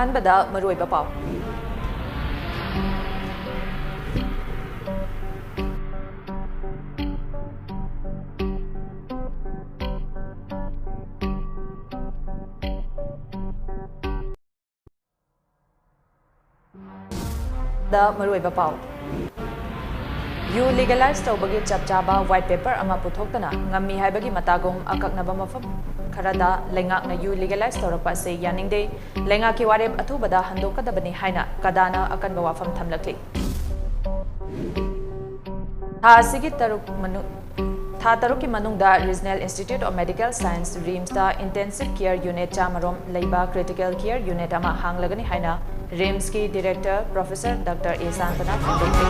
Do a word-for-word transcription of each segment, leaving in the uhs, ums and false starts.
ꯑꯍꯥꯟꯕꯗ ꯃꯔꯨꯑꯣꯏꯕ ꯄꯥꯎ꯫ ꯗ ꯃꯔꯨꯑꯣꯏꯕ ꯄꯥꯎ꯫ ꯌꯨ ꯂꯤꯒꯦꯂꯥꯏꯖ ꯇꯧꯕꯒꯤ ꯆꯞ ꯆꯥꯕ ꯋꯥꯏꯠ ꯄꯦꯄꯔ ꯑꯃ ꯄꯨꯊꯣꯛꯇꯅ ꯉꯝꯃꯤ ꯍꯥꯏꯕꯒꯤ ꯃꯇꯥꯒꯨꯝ ꯑꯀꯛꯅꯕ ꯃꯐꯝ ꯈꯔꯗ ꯂꯩꯉꯥꯛꯅ ꯌꯨ ꯂꯤꯒꯦꯂꯥꯏꯖ ꯇꯧꯔꯛꯄ ꯑꯁꯤ ꯌꯥꯅꯤꯡꯗꯦ꯫ ꯂꯩꯉꯥꯛꯀꯤ ꯋꯥꯔꯦꯞ ꯑꯊꯨꯕꯗ ꯍꯟꯗꯣꯛꯀꯗꯕꯅꯤ ꯍꯥꯏꯅ ꯀꯗꯥꯅ ꯑꯀꯟꯕ ꯋꯥꯐꯝ ꯊꯝꯂꯛꯂꯤ꯫ ꯊꯥ ꯑꯁꯤꯒꯤ ꯇꯔꯨꯛ ꯃꯅꯨ-, ꯊꯥ ꯇꯔꯨꯛꯀꯤ ꯃꯅꯨꯡꯗ Regional Institute of Medical Science, ꯔꯤꯝꯁꯇ intensive care unit ꯆꯥꯃꯔꯣꯝ ꯂꯩꯕ critical care unit ꯑꯃ ꯍꯥꯡꯂꯒꯅꯤ ꯍꯥꯏꯅ ꯔꯤꯝꯁꯀꯤ director professor Doctor ꯑꯦ ꯁꯥꯟꯇꯅ ꯐꯣꯡꯗꯣꯛꯈꯤ꯫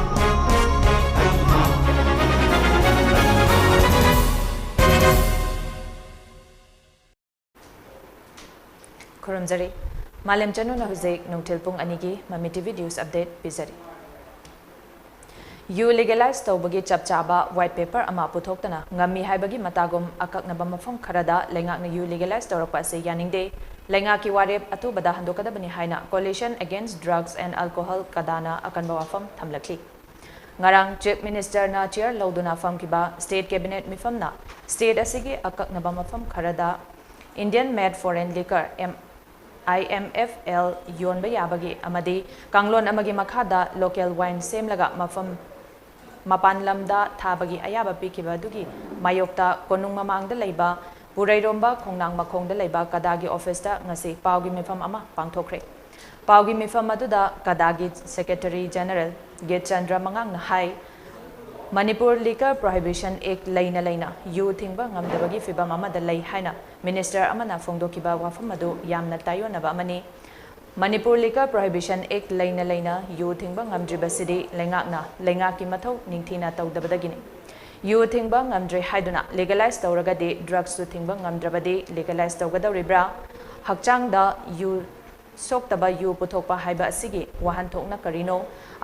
ꯈꯨꯔꯨꯝꯖꯔꯤ꯫ ꯃꯥꯂꯦꯝ ꯆꯅꯨꯅ ꯍꯧꯖꯤꯛ ꯅꯨꯡꯊꯤꯜ ꯄꯨꯡ ꯑꯅꯤꯒꯤ ꯃꯃꯤ ꯇꯤ ꯚꯤ news update ꯄꯤꯖꯔꯤ꯫ ꯌꯨ ꯂꯤꯒꯦꯂꯥꯏꯖ ꯇꯧꯕꯒꯤ ꯆꯞ ꯆꯥꯕ ꯋꯥꯏꯠ ꯄꯦꯄꯔ ꯑꯃ ꯄꯨꯊꯣꯛꯇꯅ ꯉꯝꯃꯤ ꯍꯥꯏꯕꯒꯤ ꯃꯇꯥꯒꯨꯝ ꯑꯀꯛꯅꯕ ꯃꯐꯝ ꯈꯔꯗ ꯂꯩꯉꯥꯛꯅ ꯌꯨ ꯂꯤꯒꯦꯂꯥꯏꯖ ꯇꯧꯔꯛꯄ ꯑꯁꯤ ꯌꯥꯅꯤꯡꯗꯦ꯫ ꯂꯩꯉꯥꯛꯀꯤ ꯋꯥꯔꯦꯞ ꯑꯊꯨꯕꯗ ꯍꯟꯗꯣꯛꯀꯗꯕꯅꯤ ꯍꯥꯏꯅ Coalition Against Drugs and Alcohol, ꯀꯗꯥꯅ ꯑꯀꯟꯕ ꯋꯥꯐꯝ ꯊꯝꯂꯛꯂꯤ꯫ ꯉꯔꯥꯡ Chief Ministerꯅ chair ꯂꯧꯗꯨꯅ ꯐꯝꯈꯤꯕ state cabinet ꯃꯤꯐꯝꯅ state ꯑꯁꯤꯒꯤ ꯑꯀꯛꯅꯕ ꯃꯐꯝ ꯈꯔꯗ Indian made foreign liquor, ꯑꯥꯏ ꯑꯦꯝ ꯑꯦꯐ ꯑꯦꯜ, ꯌꯣꯟꯕ ꯌꯥꯕꯒꯤ ꯑꯃꯗꯤ ꯀꯥꯡꯂꯣꯟ ꯑꯃꯒꯤ ꯃꯈꯥꯗ local wine ꯁꯦꯝꯂꯒ ꯃꯐꯝ ꯃꯄꯥꯟ ꯂꯝꯗ ꯊꯥꯕꯒꯤ ꯑꯌꯥꯕ ꯄꯤꯈꯤꯕ ꯑꯗꯨꯒꯤ ꯃꯥꯌꯣꯛꯇ ꯀꯣꯅꯨꯡ ꯃꯃꯥꯡꯗ ꯂꯩꯕ ꯄꯨꯔꯩꯔꯣꯝꯕ ꯈꯣꯡꯅꯥꯡ ꯃꯈꯣꯡꯗ ꯂꯩꯕ ꯀꯗꯥꯒꯤ officeꯇ ꯉꯁꯤ ꯄꯥꯎꯒꯤ ꯃꯤꯐꯝ ꯑꯃ ꯄꯥꯡꯊꯣꯛꯈ꯭ꯔꯦ꯫ ꯄꯥꯎꯒꯤ ꯃꯤꯐꯝ ꯑꯗꯨꯗ ꯀꯗꯥꯒꯤ Secretary General ꯒꯤꯠꯆꯟꯗ꯭ꯔ ꯃꯉꯥꯡꯅ ꯍꯥꯏ, ꯃꯅꯤꯄꯨꯔ Liquor Prohibition Act ꯂꯩꯅ ꯂꯩꯅ ꯌꯨ ꯊꯤꯡꯕ ꯉꯝꯗꯕꯒꯤ ꯐꯤꯚꯝ ꯑꯃꯗ ꯂꯩ ꯍꯥꯏꯅ minister ꯑꯃꯅ ꯐꯣꯡꯗꯣꯛꯈꯤꯕ ꯋꯥꯐꯝ ꯑꯗꯨ ꯌꯥꯝꯅ ꯇꯥꯏꯑꯣꯟꯅꯕ ꯑꯃꯅꯤ꯫ ꯃꯅꯤꯄꯨꯔ Liquor Prohibition Act ꯂꯩꯅ ꯂꯩꯅ ꯌꯨ ꯊꯤꯡꯕ ꯉꯝꯗ꯭ꯔꯤꯕꯁꯤꯗꯤ ꯂꯩꯉꯥꯛꯅ ꯂꯩꯉꯥꯛꯀꯤ ꯃꯊꯧ ꯅꯤꯡꯊꯤꯅ ꯇꯧꯗꯕꯗꯒꯤꯅꯤ꯫ ꯌꯨ ꯊꯤꯡꯕ ꯉꯝꯗ꯭ꯔꯦ ꯍꯥꯏꯗꯨꯅ legalize ꯇꯧꯔꯒꯗꯤ drugsꯁꯨ ꯊꯤꯡꯕ ꯉꯝꯗ꯭ꯔꯕꯗꯤ legalize ꯇꯧꯒꯗꯧꯔꯤꯕ꯭ꯔꯥ? ꯍꯛꯆꯥꯡꯗ ꯌꯨ ꯁꯣꯛꯇꯕ ꯌꯨ ꯄꯨꯊꯣꯛꯄ ꯍꯥꯏꯕ ꯑꯁꯤꯒꯤ ꯋꯥꯍꯟꯊꯣꯛꯅ ꯀꯔꯤꯅꯣ?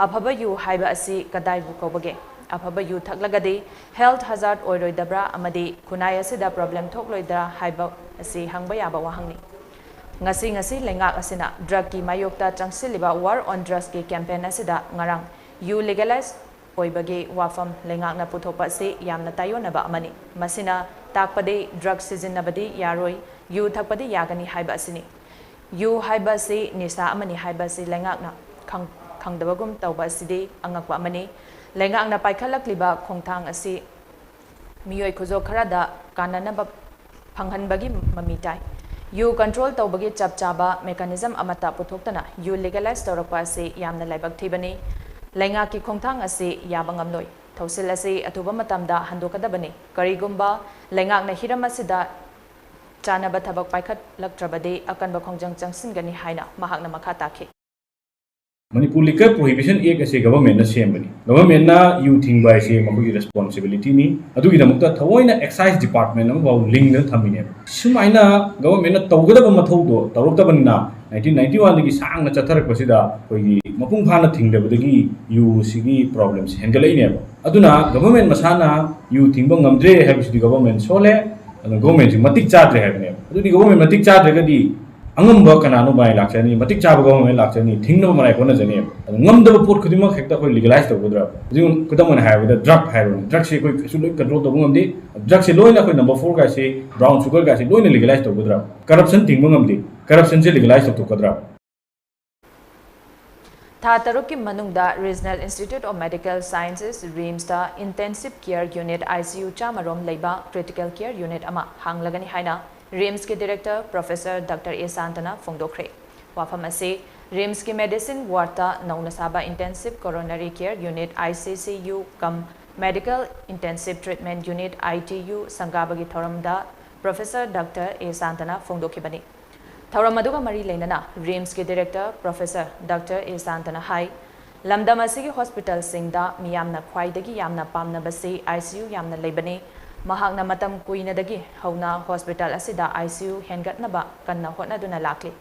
ꯑꯐꯕ ꯌꯨ ꯍꯥꯏꯕ ꯑꯁꯤ ꯀꯗꯥꯏꯕꯨ ꯀꯧꯕꯒꯦ? ꯑꯐꯕ ꯌꯨ ꯊꯛꯂꯒꯗꯤ health hazard ꯑꯣꯏꯔꯣꯏꯗꯕ꯭ꯔꯥ ꯑꯃꯗꯤ ꯈꯨꯟꯅꯥꯏ ꯑꯁꯤꯗ problem ꯊꯣꯛꯂꯣꯏꯗ꯭ꯔꯥ ꯍꯥꯏꯕ ꯑꯁꯤ ꯍꯪꯕ ꯌꯥꯕ ꯋꯥꯍꯪꯅꯤ꯫ ꯉꯁꯤ ꯉꯁꯤ ꯂꯩꯉꯥꯛ ꯑꯁꯤꯅ ꯗ꯭ꯔꯒꯀꯤ ꯃꯥꯌꯣꯛꯇ ꯆꯪꯁꯤꯜꯂꯤꯕ War on Drugsꯀꯤ campaign ꯑꯁꯤꯗ ꯉꯔꯥꯡ ꯌꯨ legalize ꯑꯣꯏꯕꯒꯤ ꯋꯥꯐꯝ ꯂꯩꯉꯥꯛꯅ ꯄꯨꯊꯣꯛꯄ ꯑꯁꯤ ꯌꯥꯝꯅ ꯇꯥꯏꯑꯣꯟꯅꯕ ꯑꯃꯅꯤ꯫ ꯃꯁꯤꯅ ꯇꯥꯛꯄꯗꯤ ꯗ꯭ꯔꯒ ꯁꯤꯖꯤꯟꯅꯕꯗꯤ ꯌꯥꯔꯣꯏ, ꯌꯨ ꯊꯛꯄꯗꯤ ꯌꯥꯒꯅꯤ ꯍꯥꯏꯕ ꯑꯁꯤꯅꯤ꯫ ꯌꯨ ꯍꯥꯏꯕ ꯑꯁꯤ ꯅꯤꯁꯥ ꯑꯃꯅꯤ ꯍꯥꯏꯕ ꯑꯁꯤ ꯂꯩꯉꯥꯛꯅ ꯈꯪ-, ꯈꯪꯗꯕꯒꯨꯝ ꯇꯧꯕ ꯑꯁꯤꯗꯤ ꯑꯉꯛꯄ ꯑꯃꯅꯤ꯫ ꯂꯩꯉꯥꯛꯅ ꯄꯥꯏꯈꯠꯂꯛꯂꯤꯕ ꯈꯣꯡꯊꯥꯡ ꯑꯁꯤ ꯃꯤꯑꯣꯏ ꯈꯨꯖꯣ ꯈꯔꯗ ꯀꯥꯟꯅꯅꯕ ꯐꯪꯍꯟꯕꯒꯤ ꯃꯃꯤ ꯇꯥꯏ꯫ ꯌꯨ control ꯇꯧꯕꯒꯤ ꯆꯞ ꯆꯥꯕ mechanism ꯑꯃꯠꯇ ꯄꯨꯊꯣꯛꯇꯅ ꯌꯨ legalize ꯇꯧꯔꯛꯄ ꯑꯁꯤ ꯌꯥꯝꯅ ꯂꯥꯏꯕꯛ ꯊꯤꯕꯅꯤ꯫ ꯂꯩꯉꯥꯛꯀꯤ ꯈꯣꯡꯊꯥꯡ ꯑꯁꯤ ꯌꯥꯕ ꯉꯝꯂꯣꯏ꯫ ꯊꯧꯁꯤꯜ ꯑꯁꯤ ꯑꯊꯨꯕ ꯃꯇꯝꯗ ꯍꯟꯗꯣꯛꯀꯗꯕꯅꯤ꯫ ꯀꯔꯤꯒꯨꯝꯕ ꯂꯩꯉꯥꯛꯅ ꯍꯤꯔꯝ ꯑꯁꯤꯗ ꯆꯥꯅꯕ ꯊꯕꯛ ꯄꯥꯏꯈꯠꯂꯛꯇ꯭ꯔꯕꯗꯤ ꯑꯀꯟꯕ ꯈꯣꯡꯖꯪ ꯆꯪꯁꯤꯟꯒꯅꯤ ꯍꯥꯏꯅ ꯃꯍꯥꯛꯅ ꯃꯈꯥ ꯇꯥꯈꯤ꯫ ꯃꯅꯤꯄꯨꯔ Liquor Prohibition Act ꯑꯁꯤ governmentꯅ ꯁꯦꯝꯕꯅꯤ꯫ Governmentꯅ ꯌꯨ ꯊꯤꯡꯕ ꯍꯥꯏꯁꯦ ꯃꯈꯣꯏꯒꯤ responsibilityꯅꯤ꯫ ꯑꯗꯨꯒꯤꯗꯃꯛꯇ ꯊꯑꯣꯏꯅ excise department ꯑꯃꯐꯥꯎ ꯂꯤꯡꯗꯅ ꯊꯝꯃꯤꯅꯦꯕ꯫ ꯁꯨꯃꯥꯏꯅ governmentꯅ ꯇꯧꯒꯗꯕ ꯃꯊꯧꯗꯣ ꯇꯧꯔꯛꯇꯕꯅꯤꯅ nineteen ninety oneꯗꯒꯤ ꯁꯥꯡꯅ ꯆꯠꯊꯔꯛꯄꯁꯤꯗ ꯑꯩꯈꯣꯏꯒꯤ ꯃꯄꯨꯡ ꯐꯥꯅ ꯊꯤꯡꯗꯕꯗꯒꯤ ꯌꯨꯁꯤꯒꯤ problemꯁꯦ ꯍꯦꯟꯒꯠꯂꯛꯏꯅꯦꯕ꯫ ꯑꯗꯨꯅ government ꯃꯁꯥꯅ ꯌꯨ ꯊꯤꯡꯕ ꯉꯝꯗ꯭ꯔꯦ ꯍꯥꯏꯕꯁꯤꯗꯤ government ꯁꯣꯜꯂꯦ꯫ ꯑꯗꯨꯅ governmentꯁꯤ ꯃꯇꯤꯛ ꯆꯥꯗ꯭ꯔꯦ ꯍꯥꯏꯕꯅꯦꯕ꯫ ꯑꯗꯨꯗꯤ government ꯃꯇꯤꯛ ꯆꯥꯗ꯭ꯔꯒꯗꯤ ꯑꯉꯝꯕ ꯀꯅꯥꯅꯣ ꯃꯔꯥꯏ ꯂꯥꯛꯆꯅꯤ? ꯃꯇꯤꯛ ꯆꯥꯕ government ꯂꯥꯛꯆꯅꯤ, ꯊꯤꯡꯅꯕ ꯃꯔꯥꯏ ꯍꯣꯠꯅꯖꯅꯦꯕ꯫ ꯑꯗꯨ ꯉꯝꯗꯕ ꯄꯣꯠ ꯈꯨꯗꯤꯡꯃꯛ ꯍꯦꯛꯇ ꯑꯩꯈꯣꯏ legalize ꯇꯧꯒꯗ꯭ꯔꯥ? ꯍꯧꯖꯤꯛ ꯈꯨꯗꯝ ꯑꯣꯏꯅ ꯍꯥꯏꯔꯕꯗ drug ꯍꯥꯏꯔꯣꯅꯦ, drugꯁꯤ ꯑꯩꯈꯣꯏ ꯀꯩꯁꯨ ꯂꯣꯏ control ꯇꯧꯕ ꯉꯝꯗꯦ꯫ Drugꯁꯤ ꯂꯣꯏꯅ ꯑꯩꯈꯣꯏ number four ꯒꯥꯏꯁꯤ, brown sugar ꯒꯥꯏꯁꯤ ꯂꯣꯏꯅ legalize ꯇꯧꯒꯗ꯭ꯔꯥ? Corruption ꯊꯤꯡꯕ ꯉꯝꯗꯦ꯫ Corruptionꯁꯦ legalize ꯇꯧꯊꯣꯛꯀꯗ꯭ꯔꯥ? ꯊꯥ ꯇꯔꯨꯛꯀꯤ ꯃꯅꯨꯡꯗ Regional Institute of Medical Sciences, RIMSꯇ Intensive Care Unit, ICU, ꯆꯥꯝꯃꯔꯣꯝ ꯂꯩꯕ Critical Care Unit ꯑꯃ ꯍꯥꯡꯂꯒꯅꯤ ꯍꯥꯏꯅ RIMSꯀꯤ Director Professor Doctor A ꯁꯥꯟꯇꯅ ꯐꯣꯡꯗꯣꯛꯈ꯭ꯔꯦ꯫ ꯋꯥꯐꯝ ꯑꯁꯤ RIMSꯀꯤ Medicine Wardꯇ ꯅꯧꯅ ꯁꯥꯕ Intensive Coronary Care Unit, ICCU, cum Medical Intensive Treatment Unit, ITU, ꯁꯪꯒꯥꯕꯒꯤ ꯊꯧꯔꯝꯗ Professor Doctor A ꯁꯥꯟꯇꯅ ꯐꯣꯡꯗꯣꯛꯈꯤꯕꯅꯤ꯫ ꯊꯧꯔꯝ ꯑꯗꯨꯒ ꯃꯔꯤ ꯂꯩꯅꯅ RIMSꯀꯤ Director Professor Doctor A ꯁꯥꯟꯇꯅ ꯍꯥꯏ, ꯂꯝꯗꯝ ꯑꯁꯤꯒꯤ hospitalꯁꯤꯡꯗ ꯃꯤꯌꯥꯝꯅ ꯈ꯭ꯋꯥꯏꯗꯒꯤ ꯌꯥꯝꯅ ꯄꯥꯝꯅꯕꯁꯤ ICU ꯌꯥꯝꯅ ꯂꯩꯕꯅꯤ꯫ ꯃꯍꯥꯛꯅ ꯃꯇꯝ ꯀꯨꯏꯅꯗꯒꯤ ꯍꯧꯅ hospital ꯑꯁꯤꯗ ICU ꯍꯦꯟꯒꯠꯅꯕ ꯀꯟꯅ ꯍꯣꯠꯅꯗꯨꯅ ꯂꯥꯛꯂꯤ꯫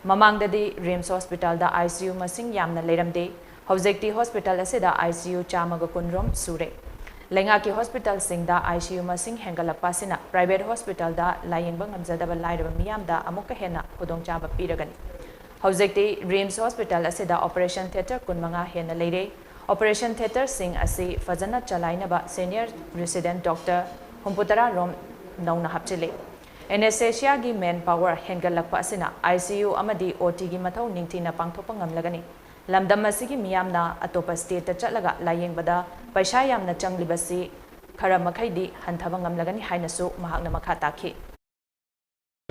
ꯃꯃꯥꯡꯗꯗꯤ RIMS hospitalꯗ ICU ꯃꯁꯤꯡ ꯌꯥꯝꯅ ꯂꯩꯔꯝꯗꯦ꯫ ꯍꯧꯖꯤꯛꯇꯤ hospital ꯑꯁꯤꯗ ICU ꯆꯥꯝꯃꯒ ꯀꯨꯟ ꯔꯣꯝ ꯁꯨꯔꯦ꯫ ꯂꯩꯉꯥꯛꯀꯤ ꯍꯣꯁꯄꯤꯇꯥꯜꯁꯤꯡꯗ ICU ꯃꯁꯤꯡ ꯍꯦꯟꯒꯠꯂꯛꯄ ꯑꯁꯤꯅ ꯄ꯭ꯔꯥꯏꯚꯦꯠ ꯍꯣꯁꯄꯤꯇꯥꯜꯗ ꯂꯥꯌꯦꯡꯕ ꯉꯝꯖꯗꯕ ꯂꯥꯏꯔꯕ ꯃꯤꯌꯥꯝꯗ ꯑꯃꯨꯛꯀ ꯍꯦꯟꯅ ꯈꯨꯗꯣꯡꯆꯥꯕ ꯄꯤꯔꯒꯅꯤ꯫ ꯍꯧꯖꯤꯛꯇꯤ RIMS ꯍꯣꯁꯄꯤꯇꯥꯜ ꯑꯁꯤꯗ ꯑꯣꯄꯔꯦꯁꯟ ꯊꯤꯌꯦꯇꯔ ꯀꯨꯟꯃꯉꯥ ꯍꯦꯟꯅ ꯂꯩꯔꯦ꯫ ꯑꯣꯄꯔꯦꯁꯟ ꯊꯤꯌꯦꯇꯔꯁꯤꯡ ꯑꯁꯤ ꯐꯖꯅ ꯆꯂꯥꯏꯅꯕ ꯁꯦꯅꯤꯌꯔ ꯔꯦꯁꯤꯗꯦꯟꯠ ꯗꯣꯛꯇꯔ ꯍꯨꯝꯐꯨꯇꯔꯥ ꯔꯣꯝ ꯅꯧꯅ ꯍꯥꯞꯆꯤꯜꯂꯦ꯫ ꯑꯦꯅꯦꯁꯊꯦꯁꯤꯌꯥꯒꯤ ꯃꯦꯟ ꯄꯥꯋꯔ ꯍꯦꯟꯒꯠꯂꯛꯄ ꯑꯁꯤꯅ ICU ꯑꯃꯗꯤ OTꯒꯤ ꯃꯊꯧ ꯅꯤꯡꯊꯤꯅ ꯄꯥꯡꯊꯣꯛꯄ ꯉꯝꯂꯒꯅꯤ꯫ ꯂꯝꯗꯝ ꯑꯁꯤꯒꯤ ꯃꯤꯌꯥꯝꯅ ꯑꯇꯣꯞꯄ ꯁ꯭ꯇꯦꯠꯇ ꯆꯠꯂꯒ ꯂꯥꯌꯦꯡꯕꯗ ꯄꯩꯁꯥ ꯌꯥꯝꯅ ꯆꯪꯂꯤꯕꯁꯤ ꯈꯔ ꯃꯈꯩꯗꯤ ꯍꯟꯊꯕ ꯉꯝꯂꯒꯅꯤ ꯍꯥꯏꯅꯁꯨ ꯃꯍꯥꯛꯅ ꯃꯈꯥ ꯇꯥꯈꯤ꯫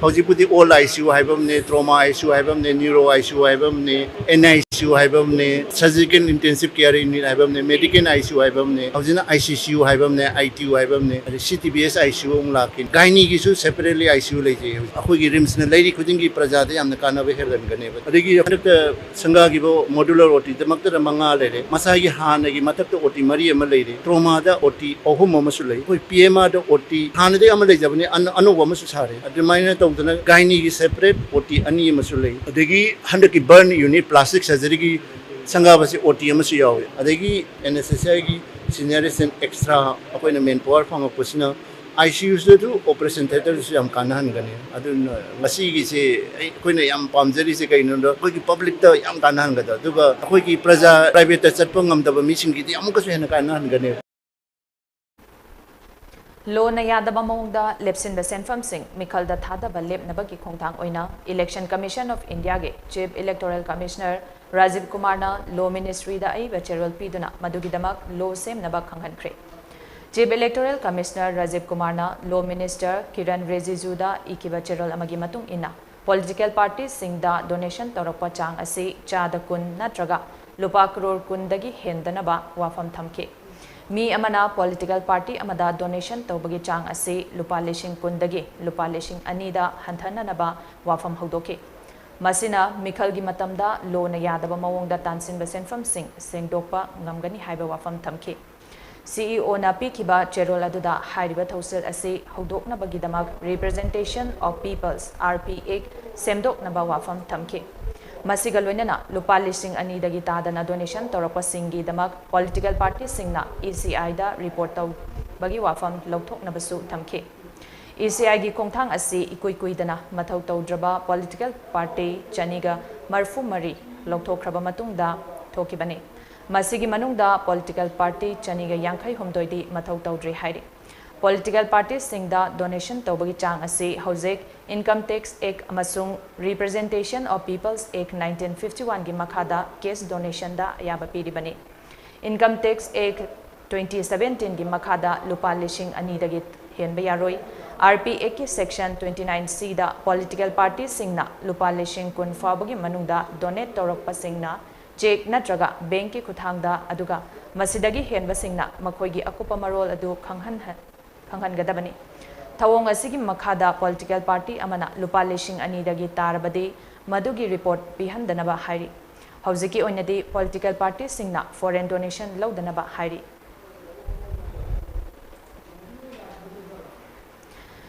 ꯍꯧꯖꯤꯛꯄꯨꯗꯤ ꯑꯣꯜ ICU ꯍꯥꯏꯕ ꯑꯃꯅꯦ, ꯇ꯭ꯔꯣꯃꯥ ICU ꯍꯥꯏꯕ ꯑꯃꯅꯦ, ꯅ꯭ꯌꯨꯔꯣ ICU ꯍꯥꯏꯕ ꯑꯃꯅꯦ, NICU ꯍꯥꯏꯕ ꯑꯃꯅꯦ, ꯁꯔꯖꯤꯀꯦꯜ ꯏꯟꯇꯦꯟꯁꯤꯚ ꯀꯦꯌꯔ ꯌꯨꯅꯤꯠ ꯍꯥꯏꯕ ꯑꯃꯅꯦ, ꯃꯦꯗꯤꯀꯦꯜ ICU ꯍꯥꯏꯕ ꯑꯃꯅꯦ, ꯍꯧꯖꯤꯛꯅ ICCU ꯍꯥꯏꯕ ꯑꯃꯅꯦ, ITU ꯍꯥꯏꯕ ꯑꯃꯅꯦ, ꯑꯗꯩ CTBS ICU ꯑꯃꯨꯛ ꯂꯥꯛꯈꯤ꯫ ꯒꯥꯏꯅꯤꯒꯤꯁꯨ separately ICU ꯂꯩꯖꯩ꯫ ꯍꯧꯖꯤꯛ ꯑꯩꯈꯣꯏꯒꯤ RIMSꯅ ꯂꯩꯔꯤ ꯈꯨꯗꯤꯡꯒꯤ ꯄ꯭ꯔꯖꯥꯗ ꯌꯥꯝꯅ ꯀꯥꯟꯅꯕ ꯍꯦꯜꯍꯟꯒꯅꯦꯕ꯫ ꯑꯗꯒꯤ ꯍꯟꯗꯛꯇ ꯁꯪꯒꯥꯈꯤꯕ modular OTꯗꯃꯛꯇꯗ ꯃꯉꯥ ꯂꯩꯔꯦ꯫ ꯃꯁꯥꯒꯤ ꯍꯥꯟꯅꯒꯤ ꯃꯊꯛꯇ OT ꯃꯔꯤ ꯑꯃ ꯂꯩꯔꯦ꯫ ꯇ꯭ꯔꯣꯃꯥꯗ OT ꯑꯍꯨꯝ ꯑꯃꯁꯨ ꯂꯩ꯫ ꯑꯩꯈꯣꯏ PMRꯗ OT ꯍꯥꯟꯅꯗꯒꯤ ꯑꯃ ꯂꯩꯖꯕꯅꯤ, ꯑꯅ-, ꯑꯅꯧꯕ ꯑꯃꯁꯨ ꯁꯥꯔꯦ꯫ ꯑꯗꯨꯃꯥꯏꯅ ꯇꯧꯗꯅ ꯒꯥꯏꯅꯤꯒꯤ separate OT ꯑꯅꯤ ꯑꯃꯁꯨ ꯂꯩ꯫ ꯑꯗꯒꯤ ꯍꯟꯗꯛꯀꯤ burn unit, plastic surgeryꯒꯤ ꯁꯪꯒꯥꯕꯁꯤ OT ꯑꯃꯁꯨ ꯌꯥꯎꯏ꯫ ꯑꯗꯒꯤ ꯑꯦꯅꯦꯁꯊꯦꯁꯤꯌꯥꯒꯤ ꯁꯤꯅꯤꯌꯔ ꯔꯦꯁꯤꯗꯦꯟꯠ ꯑꯦꯛꯁꯇ꯭ꯔꯥ ꯑꯩꯈꯣꯏꯅ ꯃꯦꯟ ꯄꯥꯋꯔ ꯐꯪꯉꯛꯄꯁꯤꯅ ICUꯁꯤꯗꯁꯨ ꯑꯣꯄꯔꯦꯁꯟ ꯊꯤꯌꯦꯇꯔꯗꯁꯨ ꯌꯥꯝ ꯀꯥꯟꯅꯍꯟꯒꯅꯤ꯫ ꯑꯗꯨꯅ ꯉꯁꯤꯒꯤꯁꯦ ꯑꯩ-, ꯑꯩꯈꯣꯏꯅ ꯌꯥꯝ ꯄꯥꯝꯖꯔꯤꯁꯦ ꯀꯩꯅꯣꯗ ꯑꯩꯈꯣꯏꯒꯤ ꯄꯕ꯭ꯂꯤꯛꯇ ꯌꯥꯝ ꯀꯥꯟꯅꯍꯟꯒꯗꯕ, ꯑꯗꯨꯒ ꯑꯩꯈꯣꯏꯒꯤ ꯄ꯭ꯔꯖꯥ ꯄ꯭ꯔꯥꯏꯚꯦꯠꯇ ꯆꯠꯄ ꯉꯝꯗꯕ ꯃꯤꯁꯤꯡꯒꯤꯗꯤ ꯑꯃꯨꯛꯀꯁꯨ ꯍꯦꯟꯅ ꯀꯥꯟꯅꯍꯟꯒꯅꯤ꯫ ꯂꯣꯅ ꯌꯥꯗꯕ ꯃꯑꯣꯡꯗ ꯂꯦꯞꯁꯤꯟꯕ ꯁꯦꯟꯐꯝꯁꯤꯡ ꯃꯤꯈꯜꯗ ꯊꯥꯗꯕ ꯂꯦꯞꯅꯕꯒꯤ ꯈꯣꯡꯊꯥꯡ ꯑꯣꯏꯅ Election Commission of Indiaꯒꯤ Chief Electoral Commissioner Rajiv ꯀꯨꯃꯥꯔꯅ Law Ministryꯗ ꯑꯏꯕ ꯆꯦꯔꯣꯜ ꯄꯤꯗꯨꯅ ꯃꯗꯨꯒꯤꯗꯃꯛ law ꯁꯦꯝꯅꯕ ꯈꯪꯍꯟꯈ꯭ꯔꯦ꯫ Chief Electoral Commissioner ꯔꯥꯖꯤꯕ ꯀꯨꯃꯥꯔꯅ Law Minister ꯀꯤꯔꯟ ꯔꯤꯖꯤꯖꯨꯗ ꯏꯈꯤꯕ ꯆꯦꯔꯣꯜ ꯑꯃꯒꯤ ꯃꯇꯨꯡ ꯏꯟꯅ, political partyꯁꯤꯡꯗ donation ꯇꯧꯔꯛꯄ ꯆꯥꯡ ꯑꯁꯤ ꯆꯥꯗ ꯀꯨꯟ ꯅꯠꯇ꯭ꯔꯒ ꯂꯨꯄꯥ ꯀ꯭ꯔꯣꯔ ꯀꯨꯟꯗꯒꯤ ꯍꯦꯟꯗꯅꯕ ꯋꯥꯐꯝ ꯊꯝꯈꯤ꯫ ꯃꯤ ꯑꯃꯅ political party ꯑꯃꯗ donation ꯇꯧꯕꯒꯤ ꯆꯥꯡ ꯑꯁꯤ ꯂꯨꯄꯥ ꯂꯤꯁꯤꯡ ꯀꯨꯟꯗꯒꯤ ꯂꯨꯄꯥ ꯂꯤꯁꯤꯡ ꯑꯅꯤꯗ ꯍꯟꯊꯅꯅꯕ ꯋꯥꯐꯝ ꯍꯧꯗꯣꯛꯈꯤ꯫ ꯃꯁꯤꯅ ꯃꯤꯈꯜꯒꯤ ꯃꯇꯝꯗ ꯂꯣꯅ ꯌꯥꯗꯕ ꯃꯑꯣꯡꯗ ꯇꯥꯟꯁꯤꯟꯕ ꯁꯦꯟꯐꯝꯁꯤꯡ ꯁꯦꯡꯗꯣꯛꯄ ꯉꯝꯒꯅꯤ ꯍꯥꯏꯕ ꯋꯥꯐꯝ ꯊꯝꯈꯤ꯫ CEOꯅ ꯄꯤꯈꯤꯕ ꯆꯦꯔꯣꯜ ꯑꯗꯨꯗ ꯍꯥꯏꯔꯤꯕ ꯊꯧꯁꯤꯜ ꯑꯁꯤ ꯍꯧꯗꯣꯛꯅꯕꯒꯤꯗꯃꯛ Representation of Peoples, RP Act ꯁꯦꯝꯗꯣꯛꯅꯕ ꯋꯥꯐꯝ ꯊꯝꯈꯤ꯫ ꯃꯁꯤꯒ ꯂꯣꯏꯅꯅ ꯂꯨꯄꯥ ꯂꯤꯁꯤꯡ ꯑꯅꯤꯗꯒꯤ ꯇꯥꯗꯅ ꯗꯣꯅꯦꯁꯟ ꯇꯧꯔꯛꯄꯁꯤꯡꯒꯤꯗꯃꯛ ꯄꯣꯂꯤꯇꯤꯀꯦꯜ ꯄꯥꯔꯇꯤꯁꯤꯡꯅ ꯏ ꯁꯤ ꯑꯥꯏꯗ ꯔꯤꯄꯣꯔꯠ ꯇꯧꯕꯒꯤ ꯋꯥꯐꯝ ꯂꯧꯊꯣꯛꯅꯕꯁꯨ ꯊꯝꯈꯤ꯫ ꯏ ꯁꯤ ꯑꯥꯏꯒꯤ ꯈꯣꯡꯊꯥꯡ ꯑꯁꯤ ꯏꯀꯨꯏ ꯀꯨꯏꯗꯅ ꯃꯊꯧ ꯇꯧꯗ꯭ꯔꯕ ꯄꯣꯂꯤꯇꯤꯀꯦꯜ ꯄꯥꯔꯇꯤ ꯆꯅꯤꯒ ꯃꯔꯤꯐꯨ ꯃꯔꯤ ꯂꯧꯊꯣꯛꯈ꯭ꯔꯕ ꯃꯇꯨꯡꯗ ꯊꯣꯛꯈꯤꯕꯅꯤ꯫ ꯃꯁꯤꯒꯤ ꯃꯅꯨꯡꯗ ꯄꯣꯂꯤꯇꯤꯀꯦꯜ ꯄꯥꯔꯇꯤ ꯆꯅꯤꯒ ꯌꯥꯡꯈꯩ ꯍꯨꯝꯗꯣꯏꯗꯤ ꯃꯊꯧ ꯇꯧꯗ꯭ꯔꯤ ꯍꯥꯏꯔꯤ꯫ ꯄꯣꯂꯤꯇꯤꯀꯦꯜ ꯄꯥꯔꯇꯤꯁꯤꯡꯗ ꯗꯣꯅꯦꯁꯟ ꯇꯧꯕꯒꯤ ꯆꯥꯡ ꯑꯁꯤ ꯍꯧꯖꯤꯛ Income Tax Act ꯑꯃꯁꯨꯡ Representation of People's Act nineteen fifty one ꯒꯤ ꯃꯈꯥꯗ ꯀꯦꯁ ꯗꯣꯅꯦꯁꯟꯗ ꯑꯌꯥꯕ ꯄꯤꯔꯤꯕꯅꯤ꯫ Income Tax Act twenty seventeen ꯒꯤ ꯃꯈꯥꯗ ꯂꯨꯄꯥ ꯂꯤꯁꯤꯡ ꯑꯅꯤꯗꯒꯤ ꯍꯦꯟꯕ ꯌꯥꯔꯣꯏ꯫ ꯑꯥꯔ ꯄꯤ ꯑꯦꯛꯀꯤ ꯁꯦꯛꯁꯟ twenty nine C ꯗ ꯄꯣꯂꯤꯇꯤꯀꯦꯜ ꯄꯥꯔꯇꯤꯁꯤꯡꯅ ꯂꯨꯄꯥ ꯂꯤꯁꯤꯡ ꯀꯨꯟ ꯐꯥꯎꯕꯒꯤ ꯃꯅꯨꯡꯗ ꯗꯣꯅꯦꯠ ꯇꯧꯔꯛꯄꯁꯤꯡꯅ ꯆꯦꯛ ꯅꯠꯇ꯭ꯔꯒ ꯕꯦꯡꯛꯀꯤ ꯈꯨꯠꯊꯥꯡꯗ, ꯑꯗꯨꯒ ꯃꯁꯤꯗꯒꯤ ꯍꯦꯟꯕꯁꯤꯡꯅ ꯃꯈꯣꯏꯒꯤ ꯑꯀꯨꯞꯄ ꯃꯔꯣꯜ ꯑꯗꯨ ꯈꯪꯍꯟꯍ-, ꯈꯪꯍꯟꯒꯗꯕꯅꯤ꯫ ꯊꯧꯑꯣꯡ ꯑꯁꯤꯒꯤ ꯃꯈꯥꯗ ꯄꯣꯂꯤꯇꯤꯀꯦꯜ ꯄꯥꯔꯇꯤ ꯑꯃꯅ ꯂꯨꯄꯥ ꯂꯤꯁꯤꯡ ꯑꯅꯤꯗꯒꯤ ꯇꯥꯔꯕꯗꯤ ꯃꯗꯨꯒꯤ ꯔꯤꯄꯣꯔꯠ ꯄꯤꯍꯟꯗꯅꯕ ꯍꯥꯏꯔꯤ꯫ ꯍꯧꯖꯤꯛꯀꯤ ꯑꯣꯏꯅꯗꯤ ꯄꯣꯂꯤꯇꯤꯀꯦꯜ ꯄꯥꯔꯇꯤꯁꯤꯡꯅ ꯐꯣꯔꯦꯟ ꯗꯣꯅꯦꯁꯟ ꯂꯧꯗꯅꯕ ꯍꯥꯏꯔꯤ꯫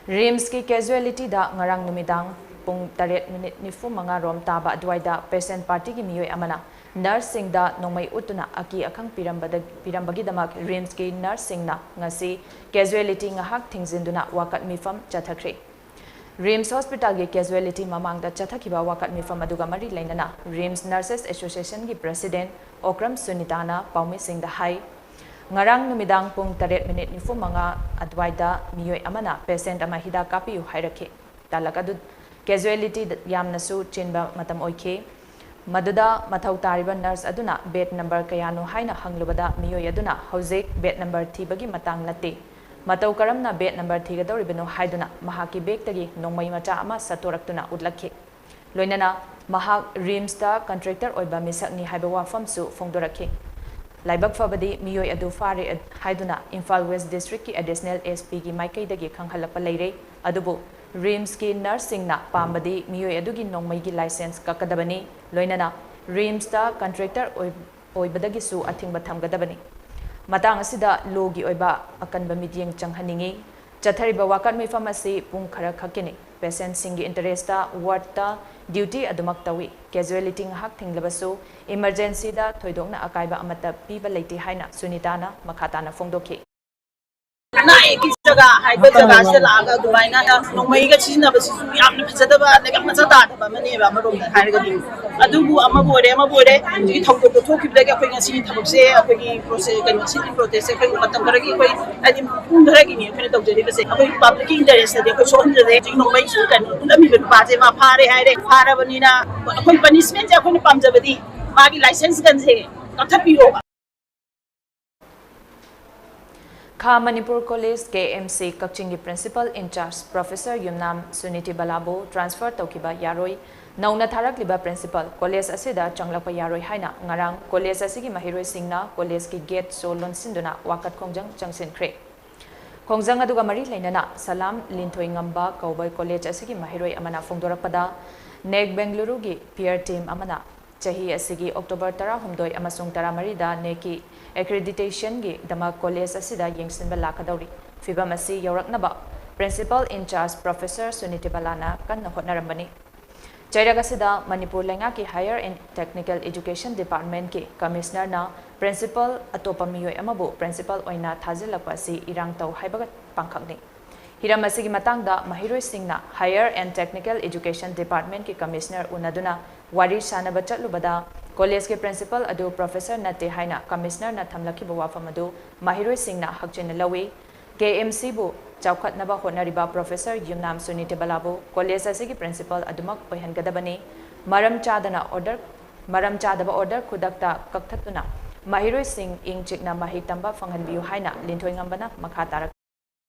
ꯔꯤꯝꯁꯀꯤ ꯀꯦꯖꯨꯋꯦꯂꯤꯇꯤꯗ ꯉꯔꯥꯡ ꯅꯨꯃꯤꯗꯥꯡ ꯄꯨꯡ ꯇꯔꯦꯠ ꯃꯤꯅꯤꯠ ꯅꯤꯐꯨ ꯃꯉꯥ ꯔꯣꯝ ꯇꯥꯕ ꯑꯗꯨꯋꯥꯏꯗ ꯄꯦꯁꯦꯟꯠ ꯄꯥꯔꯇꯤꯒꯤ ꯃꯤꯑꯣꯏ ꯑꯃꯅ ꯅꯔꯁꯁꯤꯡꯗ ꯅꯣꯡꯃꯩ ꯎꯠꯇꯨꯅ ꯑꯀꯤ ꯑꯈꯪ ꯄꯤꯔꯝꯕꯗ-, ꯄꯤꯔꯝꯕꯒꯤꯗꯃꯛ ꯔꯤꯝꯁꯀꯤ ꯅꯔꯁꯁꯤꯡꯅ ꯉꯁꯤ ꯀꯦꯖꯨꯋꯦꯂꯤꯇꯤ ꯉꯥꯏꯍꯥꯛ ꯊꯤꯡꯖꯤꯟꯗꯨꯅ ꯋꯥꯀꯠ ꯃꯤꯐꯝ ꯆꯠꯊꯈ꯭ꯔꯦ꯫ ꯔꯤꯝꯁ ꯍꯣꯁꯄꯤꯇꯥꯜꯒꯤ ꯀꯦꯖꯨꯋꯦꯂꯤꯇꯤ ꯃꯃꯥꯡꯗ ꯆꯠꯊꯈꯤꯕ ꯋꯥꯀꯠ ꯃꯤꯐꯝ ꯑꯗꯨꯒ ꯃꯔꯤ ꯂꯩꯅꯅ ꯔꯤꯝꯁ ꯅꯔꯁꯦꯁ ꯑꯦꯁꯣꯁꯤꯌꯦꯁꯟꯒꯤ ꯄ꯭ꯔꯦꯁꯤꯗꯦꯟꯠ ꯑꯣꯀ꯭ꯔꯝ ꯁꯨꯅꯤꯇꯥꯅ ꯄꯥꯎꯃꯤꯁꯤꯡꯗ ꯍꯥꯏ, ꯉꯔꯥꯡ ꯅꯨꯃꯤꯗꯥꯡ ꯄꯨꯡ ꯇꯔꯦꯠ ꯃꯤꯅꯤꯠ ꯅꯤꯐꯨ ꯃꯉꯥ ꯑꯗꯨꯋꯥꯏꯗ ꯃꯤꯑꯣꯏ ꯑꯃꯅ ꯄꯦꯁꯦꯟꯠ ꯑꯃ ꯍꯤꯗꯥꯛ ꯀꯥꯞꯄꯤꯌꯨ ꯍꯥꯏꯔꯛꯈꯤ꯫ ꯇꯥꯂꯛ ꯑꯗꯨ ꯀꯦꯖꯨꯋꯦꯂꯤꯇꯤ ꯌꯥꯝꯅꯁꯨ ꯆꯤꯟꯕ ꯃꯇꯝ ꯑꯣꯏꯈꯤ꯫ ꯃꯗꯨꯗ ꯃꯊꯧ ꯇꯥꯔꯤꯕ ꯅꯔꯁ ꯑꯗꯨꯅ ꯕꯦꯗ ꯅꯝꯕꯔ ꯀꯌꯥꯅꯣ ꯍꯥꯏꯅ ꯍꯪꯂꯨꯕꯗ ꯃꯤꯑꯣꯏ ꯑꯗꯨꯅ ꯍꯧꯖꯤꯛ ꯕꯦꯗ ꯅꯝꯕꯔ ꯊꯤꯕꯒꯤ ꯃꯇꯥꯡ ꯅꯠꯇꯦ, ꯃꯇꯧ ꯀꯔꯝꯅ ꯕꯦꯗ ꯅꯝꯕꯔ ꯊꯤꯒꯗꯧꯔꯤꯕꯅꯣ ꯍꯥꯏꯗꯨꯅ ꯃꯍꯥꯛꯀꯤ ꯕꯦꯒꯇꯒꯤ ꯅꯣꯡꯃꯩ ꯃꯆꯥ ꯑꯃ ꯁꯠꯇꯣꯔꯛꯇꯨꯅ ꯎꯠꯂꯛꯈꯤ꯫ ꯂꯣꯏꯅꯅ ꯃꯍꯥꯛ ꯔꯤꯝꯁꯇ ꯀꯟꯇ꯭ꯔꯦꯛꯇꯔ ꯑꯣꯏꯕ ꯃꯤꯁꯛꯅꯤ ꯍꯥꯏꯕ ꯋꯥꯐꯝꯁꯨ ꯐꯣꯡꯗꯣꯔꯛꯈꯤ꯫ ꯂꯥꯏꯕꯛ ꯐꯕꯗꯤ ꯃꯤꯑꯣꯏ ꯑꯗꯨ ꯐꯥꯔꯦ ꯍꯥꯏꯗꯨꯅ ꯏꯝꯐꯥꯜ ꯋꯦꯁ ꯗꯤꯁꯇ꯭ꯔꯤꯛꯀꯤ ꯑꯦꯗꯤꯁꯅꯦꯜ ꯑꯦꯁ ꯄꯤꯒꯤ ꯃꯥꯏꯀꯩꯗꯒꯤ ꯈꯪꯍꯜꯂꯛꯄ ꯂꯩꯔꯦ꯫ ꯑꯗꯨꯕꯨ ꯔꯤꯝꯁꯀꯤ ꯅꯔꯁꯁꯤꯡꯅ ꯄꯥꯝꯕꯗꯤ ꯃꯤꯑꯣꯏ ꯑꯗꯨꯒꯤ ꯅꯣꯡꯃꯩꯒꯤ ꯂꯥꯏꯁꯦꯟꯁ ꯀꯛꯀꯗꯕꯅꯤ, ꯂꯣꯏꯅꯅ ꯔꯤꯝꯁꯇ ꯀꯟꯇ꯭ꯔꯦꯛꯇꯔ ꯑꯣꯏ-, ꯑꯣꯏꯕꯗꯒꯤꯁꯨ ꯑꯊꯤꯡꯕ ꯊꯝꯒꯗꯕꯅꯤ꯫ ꯃꯇꯥꯡ ꯑꯁꯤꯗ ꯂꯣꯒꯤ ꯑꯣꯏꯕ ꯑꯀꯟꯕ ꯃꯤꯠꯌꯦꯡ ꯆꯪꯍꯟꯅꯤꯡꯏ꯫ ꯆꯠꯊꯔꯤꯕ ꯋꯥꯀꯠ ꯃꯤꯐꯝ ꯑꯁꯤ ꯄꯨꯡ ꯈꯔ ꯈꯛꯀꯤꯅꯤ꯫ Patientꯁꯤꯡꯒꯤ interestꯇ wardꯇ duty ꯑꯗꯨꯃꯛ ꯇꯧꯏ꯫ Casualty ꯉꯥꯏꯍꯥꯛ ꯊꯤꯡꯂꯕꯁꯨ emergencyꯗ ꯊꯣꯏꯗꯣꯛꯅ ꯑꯀꯥꯏꯕ ꯑꯃꯠꯇ ꯄꯤꯕ ꯂꯩꯇꯦ ꯍꯥꯏꯅ ꯁꯨꯅꯤꯇꯥꯅ ꯃꯈꯥ ꯇꯥꯅ ꯐꯣꯡꯗꯣꯛꯈꯤ꯫ ꯑꯅꯥ ꯑꯌꯦꯛꯀꯤ ꯖꯒꯥ ꯍꯥꯏꯕ ꯖꯒꯥꯁꯤꯗ ꯂꯥꯛꯑꯒ ꯑꯗꯨꯃꯥꯏꯅ ꯅꯣꯡꯃꯩꯒ ꯁꯤꯖꯤꯟꯅꯕꯁꯤꯁꯨ ꯌꯥꯝꯅ ꯐꯖꯗꯕ ꯑꯗꯒꯤ ꯌꯥꯝ ꯃꯆꯥ ꯇꯥꯗꯕ ꯑꯃꯅꯦꯕ ꯑꯃꯔꯣꯝꯗ ꯍꯥꯏꯔꯒꯗꯤ꯫ ꯑꯗꯨꯕꯨ ꯑꯃꯕꯨ ꯑꯣꯏꯔꯦ, ꯑꯃꯕꯨ ꯑꯣꯏꯔꯦ, ꯍꯧꯖꯤꯛꯀꯤ ꯊꯧꯗꯣꯛꯇꯣ ꯊꯣꯛꯈꯤꯕꯗꯒꯤ ꯑꯩꯈꯣꯏ ꯉꯁꯤ ꯊꯕꯛꯁꯦ, ꯑꯩꯈꯣꯏꯒꯤ process, ꯀꯩꯅꯣ, sit-in protestꯁꯦ ꯑꯩꯈꯣꯏ ꯃꯇꯝ ꯈꯔꯒꯤ, ꯑꯩꯈꯣꯏ ꯍꯥꯏꯗꯤ ꯄꯨꯡ ꯈꯔꯒꯤꯅꯤ ꯑꯩꯈꯣꯏꯅ ꯇꯧꯖꯔꯤꯕꯁꯦ꯫ ꯑꯩꯈꯣꯏ publicꯀꯤ interestꯇꯗꯤ ꯑꯩꯈꯣꯏ ꯁꯣꯛꯍꯟꯖꯗꯦ꯫ ꯍꯧꯖꯤꯛ ꯅꯣꯡꯃꯩ ꯀꯩꯅꯣ ꯎꯠꯂꯝꯃꯤꯕ ꯅꯨꯄꯥꯁꯦ ꯃꯥ ꯐꯥꯔꯦ ꯍꯥꯏꯔꯦ, ꯐꯥꯔꯕꯅꯤꯅ ꯑꯩꯈꯣꯏ punishmentꯁꯦ ꯑꯩꯈꯣꯏꯅ ꯄꯥꯝꯖꯕꯗꯤ ꯃꯥꯒꯤ license gunꯁꯦ ꯀꯛꯊꯠꯄꯤꯌꯣꯕ꯫ ꯈꯥ ꯃꯅꯤꯄꯨꯔ College, KMC, ꯀꯛꯆꯤꯡꯒꯤ Principal in charge Professor Yumnam Suniti ꯕꯂꯥꯕꯨ transfer ꯇꯧꯈꯤꯕ ꯌꯥꯔꯣꯏ꯫ ꯅꯧꯅ ꯊꯥꯔꯛꯂꯤꯕ principal college ꯑꯁꯤꯗ ꯆꯪꯂꯛꯄ ꯌꯥꯔꯣꯏ ꯍꯥꯏꯅ ꯉꯔꯥꯡ college ꯑꯁꯤꯒꯤ ꯃꯍꯩꯔꯣꯏꯁꯤꯡꯅ collegeꯀꯤ gate ꯁꯣ ꯂꯣꯟꯁꯤꯟꯗꯨꯅ ꯋꯥꯀꯠ ꯈꯣꯡꯖꯪ ꯆꯪꯁꯤꯟꯈ꯭ꯔꯦ꯫ ꯈꯣꯡꯖꯪ ꯑꯗꯨꯒ ꯃꯔꯤ ꯂꯩꯅꯅ ꯁꯂꯥꯝ ꯂꯤꯟꯊꯣꯏꯉꯝꯕ ꯀꯧꯕ college ꯑꯁꯤꯒꯤ ꯃꯍꯩꯔꯣꯏ ꯑꯃꯅ ꯐꯣꯡꯗꯣꯔꯛꯄꯗ, NEC ꯕꯦꯡꯒꯂꯨꯔꯨꯒꯤ peer team ꯑꯃꯅ ꯆꯍꯤ ꯑꯁꯤꯒꯤ October ꯇꯔꯥꯍꯨꯝꯗꯣꯏ ꯑꯃꯁꯨꯡ ꯇꯔꯥꯃꯔꯤꯗ NECꯀꯤ accreditationꯒꯤꯗꯃꯛ college ꯑꯁꯤꯗ ꯌꯦꯡꯁꯤꯟꯕ ꯂꯥꯛꯀꯗꯧꯔꯤ꯫ ꯐꯤꯚꯝ ꯑꯁꯤ ꯌꯧꯔꯛꯅꯕ Principal in charge Professor Suniti ꯕꯂꯥꯅ ꯀꯟꯅ ꯍꯣꯠꯅꯔꯝꯕꯅꯤ꯫ ꯆꯩꯔꯛ ꯑꯁꯤꯗ ꯃꯅꯤꯄꯨꯔ ꯂꯩꯉꯥꯛꯀꯤ Higher and Technical Education Departmentꯀꯤ Commissionerꯅ principal ꯑꯇꯣꯞꯄ ꯃꯤꯑꯣꯏ ꯑꯃꯕꯨ principal ꯑꯣꯏꯅ ꯊꯥꯖꯤꯜꯂꯛꯄ ꯑꯁꯤ ꯏꯔꯥꯡ ꯇꯧ ꯍꯥꯏꯕꯒ ꯄꯥꯡꯈꯛꯅꯤ꯫ ꯍꯤꯔꯝ ꯑꯁꯤꯒꯤ ꯃꯇꯥꯡꯗ ꯃꯍꯩꯔꯣꯏꯁꯤꯡꯅ Higher and Technical Education Departmentꯀꯤ Commissioner ꯎꯅꯗꯨꯅ ꯋꯥꯔꯤ ꯁꯥꯅꯕ ꯆꯠꯂꯨꯕꯗ, collegeꯀꯤ principal ꯑꯗꯨ professor ꯅꯠꯇꯦ ꯍꯥꯏꯅ Commissionerꯅ ꯊꯝꯂꯛꯈꯤꯕ ꯋꯥꯐꯝ ꯑꯗꯨ ꯃꯍꯩꯔꯣꯏꯁꯤꯡꯅ ꯍꯛꯆꯤꯟꯅ ꯂꯧꯏ꯫ KMCꯕꯨ ꯆꯥꯎꯈꯠꯅꯕ ꯍꯣꯠꯅꯔꯤꯕ Professor ꯌꯨꯝꯅꯥꯝ ꯁꯨꯅꯤꯇꯤ ꯕꯂꯥꯕꯨ college ꯑꯁꯤꯒꯤ principal ꯑꯗꯨꯃꯛ ꯑꯣꯏꯍꯟꯒꯗꯕꯅꯤ꯫ ꯃꯔꯝ ꯆꯥꯗꯅ order, ꯃꯔꯝ ꯆꯥꯗꯕ order ꯈꯨꯗꯛꯇ ꯀꯛꯊꯠꯇꯨꯅ ꯃꯍꯩꯔꯣꯏꯁꯤꯡ ꯏꯪ ꯆꯤꯛꯅ ꯃꯍꯩ ꯇꯝꯕ ꯐꯪꯍꯟꯕꯤꯌꯨ ꯍꯥꯏꯅ ꯂꯤꯟꯊꯣꯏꯉꯝꯕꯅ ꯃꯈꯥ ꯇꯥꯔꯛ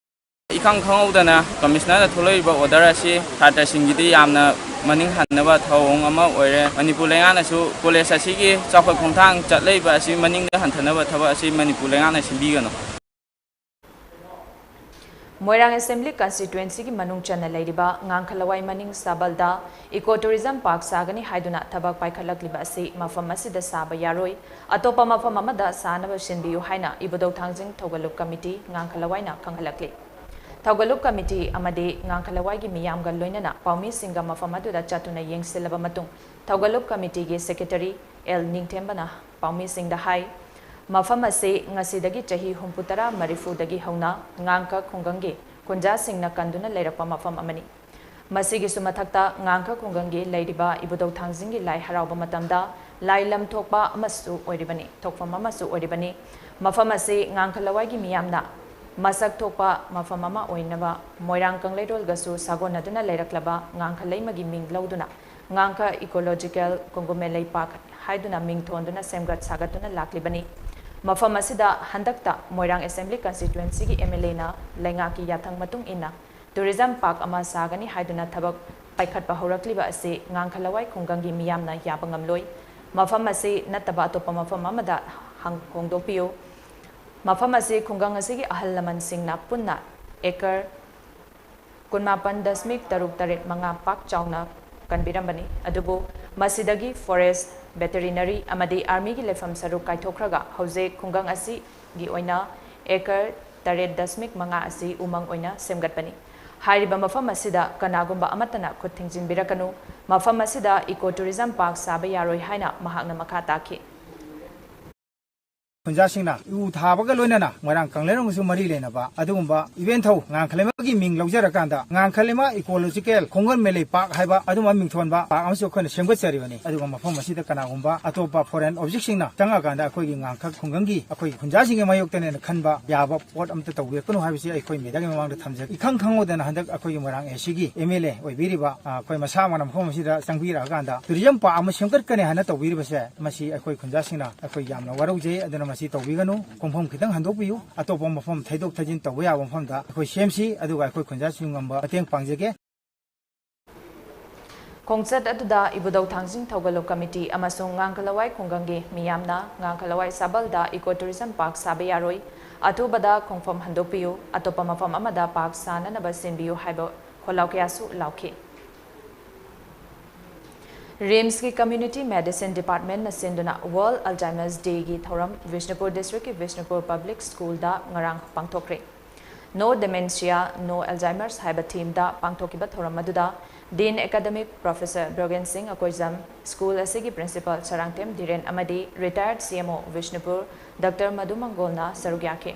ꯏꯈꯪ ꯈꯪꯍꯧꯗꯅ Commissionerꯗ ꯊꯣꯛꯂꯛꯏꯕ order ꯑꯁꯤ ꯁꯥꯇ꯭ꯔꯁꯤꯡꯒꯤꯗꯤ ꯌꯥꯝꯅ ꯃꯅꯤꯡ ꯍꯟꯅꯕ ꯊꯧꯑꯣꯡ ꯑꯃ ꯑꯣꯏꯔꯦ꯫ ꯃꯅꯤꯄꯨꯔ ꯂꯩꯉꯥꯛꯅꯁꯨ college ꯑꯁꯤꯒꯤ ꯆꯥꯎꯈꯠ ꯈꯣꯡꯊꯥꯡ ꯆꯠꯂꯛꯏꯕ ꯑꯁꯤ ꯃꯅꯤꯡꯗ ꯍꯟꯊꯅꯕ ꯊꯕꯛ ꯑꯁꯤ ꯃꯅꯤꯄꯨꯔ ꯂꯩꯉꯥꯛꯅ ꯁꯤꯟꯕꯤꯒꯅꯨ꯫ ꯃꯣꯏꯔꯥꯡ Assembly Constituencyꯒꯤ ꯃꯅꯨꯡ ꯆꯟꯅ ꯂꯩꯔꯤꯕ ꯉꯥꯡꯈꯂꯋꯥꯏ ꯃꯅꯤꯡ ꯁꯥꯕꯜꯗ Eco Tourism Park ꯁꯥꯒꯅꯤ ꯍꯥꯏꯗꯨꯅ ꯊꯕꯛ ꯄꯥꯏꯈꯠꯂꯛꯂꯤꯕ ꯑꯁꯤ ꯃꯐꯝ ꯑꯁꯤꯗ ꯁꯥꯕ ꯌꯥꯔꯣꯏ, ꯑꯇꯣꯞꯄ ꯃꯐꯝ ꯑꯃꯗ ꯁꯥꯅꯕ ꯁꯤꯟꯕꯤꯌꯨ ꯍꯥꯏꯅ ꯏꯕꯨꯙꯧ ꯊꯥꯡꯖꯤꯡ ꯊꯧꯒꯜꯂꯨꯞ committee ꯉꯥꯡꯈꯂꯋꯥꯏꯅ ꯈꯪꯍꯜꯂꯛꯂꯤ꯫ ꯊꯧꯒꯜꯂꯨꯞ ꯀꯃꯤꯇꯤ ꯑꯃꯗꯤ ꯉꯥꯡꯈꯂꯋꯥꯏꯒꯤ ꯃꯤꯌꯥꯝꯒ ꯂꯣꯏꯅꯅ ꯄꯥꯎꯃꯤꯁꯤꯡꯒ ꯃꯐꯝ ꯑꯗꯨꯗ ꯆꯠꯇꯨꯅ ꯌꯦꯡꯁꯤꯜꯂꯕ ꯃꯇꯨꯡ, ꯊꯧꯒꯜꯂꯨꯞ ꯀꯃꯤꯇꯤꯒꯤ ꯁꯦꯀ꯭ꯔꯦꯇꯔꯤ ꯑꯦꯜ ꯅꯤꯡꯊꯦꯝꯕꯅ ꯄꯥꯎꯃꯤꯁꯤꯡꯗ ꯍꯥꯏ, ꯃꯐꯝ ꯑꯁꯤ ꯉꯁꯤꯗꯒꯤ ꯆꯍꯤ ꯍꯨꯝꯐꯨꯇꯔꯥ ꯃꯔꯤꯐꯨꯗꯒꯤ ꯍꯧꯅ ꯉꯥꯡꯈ ꯈꯨꯡꯒꯪꯒꯤ ꯈꯨꯟꯖꯥꯁꯤꯡꯅ ꯀꯟꯗꯨꯅ ꯂꯩꯔꯛꯄ ꯃꯐꯝ ꯑꯃꯅꯤ꯫ ꯃꯁꯤꯒꯤꯁꯨ ꯃꯊꯛꯇ, ꯉꯥꯡꯈ ꯈꯨꯡꯒꯪꯒꯤ ꯂꯩꯔꯤꯕ ꯏꯕꯨꯙꯧ ꯊꯥꯡꯖꯤꯡꯒꯤ ꯂꯥꯏ ꯍꯔꯥꯎꯕ ꯃꯇꯝꯗ ꯂꯥꯏ ꯂꯝ ꯊꯣꯛꯄ ꯑꯃꯁꯨ ꯑꯣꯏꯔꯤꯕꯅꯤ, ꯊꯣꯛꯐꯝ ꯑꯃꯁꯨ ꯑꯣꯏꯔꯤꯕꯅꯤ꯫ ꯃꯐꯝ ꯑꯁꯤ ꯉꯥꯡꯈ ꯂꯋꯥꯏꯒꯤ ꯃꯤꯌꯥꯝꯅ ꯃꯁꯛ ꯊꯣꯛꯄ ꯃꯐꯝ ꯑꯃ ꯑꯣꯏꯅꯕ ꯃꯣꯏꯔꯥꯡ ꯀꯪꯂꯩꯔꯣꯜꯒꯁꯨ ꯁꯥꯒꯣꯟꯅꯗꯨꯅ ꯂꯩꯔꯛꯂꯕ ꯉꯥꯡꯈ ꯂꯩꯃꯒꯤ ꯃꯤꯡ ꯂꯧꯗꯨꯅ ꯉꯥꯡꯈ ꯏꯀꯣꯂꯣꯖꯤꯀꯦꯜ ꯀꯣꯡꯒꯨꯃꯦꯂꯩ ꯄꯥꯛ ꯍꯥꯏꯗꯨꯅ ꯃꯤꯡ ꯊꯣꯟꯗꯨꯅ ꯁꯦꯝꯒꯠ ꯁꯥꯒꯠꯇꯨꯅ ꯂꯥꯛꯂꯤꯕꯅꯤ꯫ ꯃꯐꯝ ꯑꯁꯤꯗ ꯍꯟꯗꯛꯇ ꯃꯣꯏꯔꯥꯡ ꯑꯦꯁꯦꯝꯕ꯭ꯂꯤ ꯀꯟꯁꯇꯤꯇ꯭ꯋꯦꯟꯁꯤꯒꯤ ꯑꯦꯝ ꯑꯦꯜ ꯑꯦꯅ ꯂꯩꯉꯥꯛꯀꯤ ꯌꯥꯊꯪ ꯃꯇꯨꯡ ꯏꯟꯅ ꯇꯨꯔꯤꯖꯝ ꯄꯥꯛ ꯑꯃ ꯁꯥꯒꯅꯤ ꯍꯥꯏꯗꯨꯅ ꯊꯕꯛ ꯄꯥꯏꯈꯠꯄ ꯍꯧꯔꯛꯂꯤꯕ ꯑꯁꯤ ꯉꯥꯡꯈ ꯂꯋꯥꯏ ꯈꯨꯡꯒꯪꯒꯤ ꯃꯤꯌꯥꯝꯅ ꯌꯥꯕ ꯉꯝꯂꯣꯏ꯫ ꯃꯐꯝ ꯑꯁꯤ ꯅꯠꯇꯕ ꯑꯇꯣꯞꯄ ꯃꯐꯝ ꯑꯃꯗ ꯍꯪ-, ꯍꯣꯡꯗꯣꯛꯄꯤꯌꯨ꯫ ꯃꯐꯝ ꯑꯁꯤ ꯈꯨꯡꯒꯪ ꯑꯁꯤꯒꯤ ꯑꯍꯜ ꯂꯃꯟꯁꯤꯡꯅ ꯄꯨꯟꯅ ꯑꯦꯀꯔ ꯀꯨꯟꯃꯥꯄꯟ ꯗꯁꯃꯤꯛ ꯇꯔꯨꯛ ꯇꯔꯦꯠ ꯃꯉꯥ ꯄꯥꯛ ꯆꯥꯎꯅ ꯀꯟꯕꯤꯔꯝꯕꯅꯤ꯫ ꯑꯗꯨꯕꯨ ꯃꯁꯤꯗꯒꯤ ꯐꯣꯔꯦꯁ, ꯚꯦꯇꯦꯔꯤꯅꯔꯤ ꯑꯃꯗꯤ ꯑꯥꯔꯃꯤꯒꯤ ꯂꯩꯐꯝ ꯁꯔꯨꯛ ꯀꯥꯏꯊꯣꯛꯈ꯭ꯔꯒ ꯍꯧꯖꯤꯛ ꯈꯨꯡꯒꯪ ꯑꯁꯤꯒꯤ ꯑꯣꯏꯅ ꯑꯦꯀꯔ ꯇꯔꯦꯠ ꯗꯁꯃꯤꯛ ꯃꯉꯥ ꯑꯁꯤ ꯎꯃꯪ ꯑꯣꯏꯅ ꯁꯦꯝꯒꯠꯄꯅꯤ꯫ ꯍꯥꯏꯔꯤꯕ ꯃꯐꯝ ꯑꯁꯤꯗ ꯀꯅꯥꯒꯨꯝꯕ ꯑꯃꯠꯇꯅ ꯈꯨꯠ ꯊꯤꯡꯖꯤꯟꯕꯤꯔꯛꯀꯅꯨ꯫ ꯃꯐꯝ ꯑꯁꯤꯗ ꯏꯀꯣ ꯇꯨꯔꯤꯖꯝ ꯄꯥꯛ ꯁꯥꯕ ꯌꯥꯔꯣꯏ ꯍꯥꯏꯅ ꯃꯍꯥꯛꯅ ꯃꯈꯥ ꯇꯥꯈꯤ꯫ ꯈꯨꯟꯖꯥꯁꯤꯡꯅ ꯎ ꯊꯥꯕꯒ ꯂꯣꯏꯅꯅ ꯃꯣꯏꯔꯥꯡ ꯀꯪꯂꯩꯔꯣꯡꯒꯁꯨ ꯃꯔꯤ ꯂꯩꯅꯕ ꯑꯗꯨꯒꯨꯝꯕ, even though ꯉꯥꯡꯈꯂꯩꯃꯒꯤ ꯃꯤꯡ ꯂꯧꯖꯔꯀꯥꯟꯗ ꯉꯥꯡꯈꯂꯩꯃ ꯏꯀꯣꯂꯣꯖꯤꯀꯦꯜ ꯈꯣꯡꯒꯟ ꯃꯦꯂꯩ ꯄꯥꯛ ꯍꯥꯏꯕ ꯑꯗꯨꯝꯕ ꯃꯤꯡꯊꯣꯟꯕ ꯄꯥꯛ ꯑꯃꯁꯨ ꯑꯩꯈꯣꯏꯅ ꯁꯦꯝꯒꯠꯆꯔꯤꯕꯅꯤ꯫ ꯑꯗꯨꯒ ꯃꯐꯝ ꯑꯁꯤꯗ ꯀꯅꯥꯒꯨꯝꯕ ꯑꯇꯣꯞꯄ ꯐꯣꯔꯦꯟ ꯑꯣꯕꯖꯦꯛꯁꯤꯡꯅ ꯆꯪꯉꯀꯥꯟꯗ ꯑꯩꯈꯣꯏꯒꯤ ꯉꯥꯡꯈ ꯈꯨꯡꯒꯪꯒꯤ ꯑꯩꯈꯣꯏꯒꯤ ꯈꯨꯟꯖꯥꯁꯤꯡꯒꯤ ꯃꯥꯌꯣꯛꯇꯅꯦꯅ ꯈꯟꯕ ꯌꯥꯕ ꯄꯣꯠ ꯑꯝꯇ ꯇꯧꯕꯤꯔꯛꯀꯅꯨ ꯍꯥꯏꯕꯁꯤ ꯑꯩꯈꯣꯏ ꯃꯦꯗꯤꯌꯥꯒꯤ ꯃꯃꯥꯡꯗ ꯊꯝꯖꯒꯦ꯫ ꯏꯈꯪ ꯈꯪꯍꯧꯗꯅ ꯍꯟꯗꯛ ꯑꯩꯈꯣꯏꯒꯤ ꯃꯣꯏꯔꯥꯡ ꯑꯦ ꯁꯤꯒꯤ ꯑꯦꯝ ꯑꯦꯜ ꯑꯦ ꯑꯣꯏꯕꯤꯔꯤꯕ, ꯑ, ꯑꯩꯈꯣꯏ ꯃꯁꯥꯃꯛꯅ ꯃꯐꯝ ꯑꯁꯤꯗ ꯆꯪꯕꯤꯔꯛꯑꯀꯥꯟꯗ ꯇꯨꯔꯤꯖꯝ ꯄꯥꯛ ꯑꯃ ꯁꯦꯝꯒꯠꯀꯅꯤ ꯍꯥꯏꯅ ꯇꯧꯕꯤꯔꯤꯕꯁꯦ, ꯃꯁꯤ ꯑꯩꯈꯣꯏ ꯈꯨꯟꯖꯥꯁꯤꯡꯅ ꯑꯩꯈꯣꯏ ꯌꯥꯝꯅ ꯋꯥꯔꯧꯖꯩ꯫ ꯑꯗꯨꯅ ꯃꯁꯤ ꯇꯧꯕꯤꯒꯅꯨ, ꯀꯣꯡꯐꯝ ꯈꯤꯇꯪ ꯍꯟꯗꯣꯛꯄꯤꯌꯨ, ꯑꯇꯣꯞꯄ ꯃꯐꯝ ꯊꯩꯗꯣꯛ ꯊꯩꯖꯤꯟ ꯇꯧꯕ ꯌꯥꯕ ꯃꯐꯝꯗ ꯑꯩꯈꯣꯏ ꯁꯦꯝꯁꯤ, ꯑꯗꯨꯒ ꯑꯩꯈꯣꯏ ꯈꯨꯟꯖꯥꯁꯤꯡ ꯉꯝꯕ ꯃꯇꯦꯡ ꯄꯥꯡꯖꯒꯦ꯫ ꯈꯣꯡꯆꯠ ꯑꯗꯨꯗ ꯏꯕꯨꯙꯧ ꯊꯥꯡꯖꯤꯡ ꯊꯧꯒꯜꯂꯨꯞ ꯀꯃꯤꯇꯤ ꯑꯃꯁꯨꯡ ꯉꯥꯡꯈꯂꯋꯥꯏ ꯈꯨꯡꯒꯪꯒꯤ ꯃꯤꯌꯥꯝꯅ ꯉꯥꯡꯈꯂꯋꯥꯏ ꯁꯥꯕꯜꯗ ꯏꯀꯣ ꯇꯨꯔꯤꯖꯝ ꯄꯥꯛ ꯁꯥꯕ ꯌꯥꯔꯣꯏ, ꯑꯊꯨꯕꯗ ꯈꯣꯡꯐꯝ ꯍꯟꯗꯣꯛꯄꯤꯌꯨ, ꯑꯇꯣꯞꯄ ꯃꯐꯝ ꯑꯃꯗ ꯄꯥꯛ ꯁꯥꯅꯅꯕ ꯁꯤꯟꯕꯤꯌꯨ ꯍꯥꯏꯕ ꯈꯣꯜꯂꯥꯎ ꯀꯌꯥꯁꯨ ꯂꯥꯎꯈꯤ꯫ ꯔꯤꯝꯁꯀꯤ ꯀꯝꯃ꯭ꯌꯨꯅꯤꯇꯤ ꯃꯦꯗꯤꯁꯤꯟ ꯗꯤꯄꯥꯔꯠꯃꯦꯟꯅ ꯁꯤꯟꯗꯨꯅ ꯋꯥꯔꯜꯗ ꯑꯜꯖꯥꯏꯃꯔꯁ ꯗꯦꯒꯤ ꯊꯧꯔꯝ ꯕꯤꯁꯅꯨꯄꯨꯔ ꯗꯤꯁꯇ꯭ꯔꯤꯛꯀꯤ ꯕꯤꯁꯅꯨꯄꯨꯔ ꯄꯕ꯭ꯂꯤꯛ ꯁ꯭ꯀꯨꯜꯗ ꯉꯔꯥꯡ ꯄꯥꯡꯊꯣꯛꯈ꯭ꯔꯦ꯫ No Dementia, No Alzheimer's ꯍꯥꯏꯕ themeꯗ ꯄꯥꯡꯊꯣꯛꯈꯤꯕ ꯊꯧꯔꯝ ꯑꯗꯨꯗ Dean Academic Professor ꯕ꯭ꯔꯣꯒꯦꯟ ꯁꯤꯡ ꯑꯀꯣꯏꯖꯝ, school ꯑꯁꯤꯒꯤ principal ꯁꯔꯥꯡꯊꯦꯝ ꯙꯤꯔꯦꯟ ꯑꯃꯗꯤ retired C M O Bishnupur Doctor Madhu ꯃꯪꯒꯣꯜꯅ ꯁꯔꯨꯛ ꯌꯥꯈꯤ꯫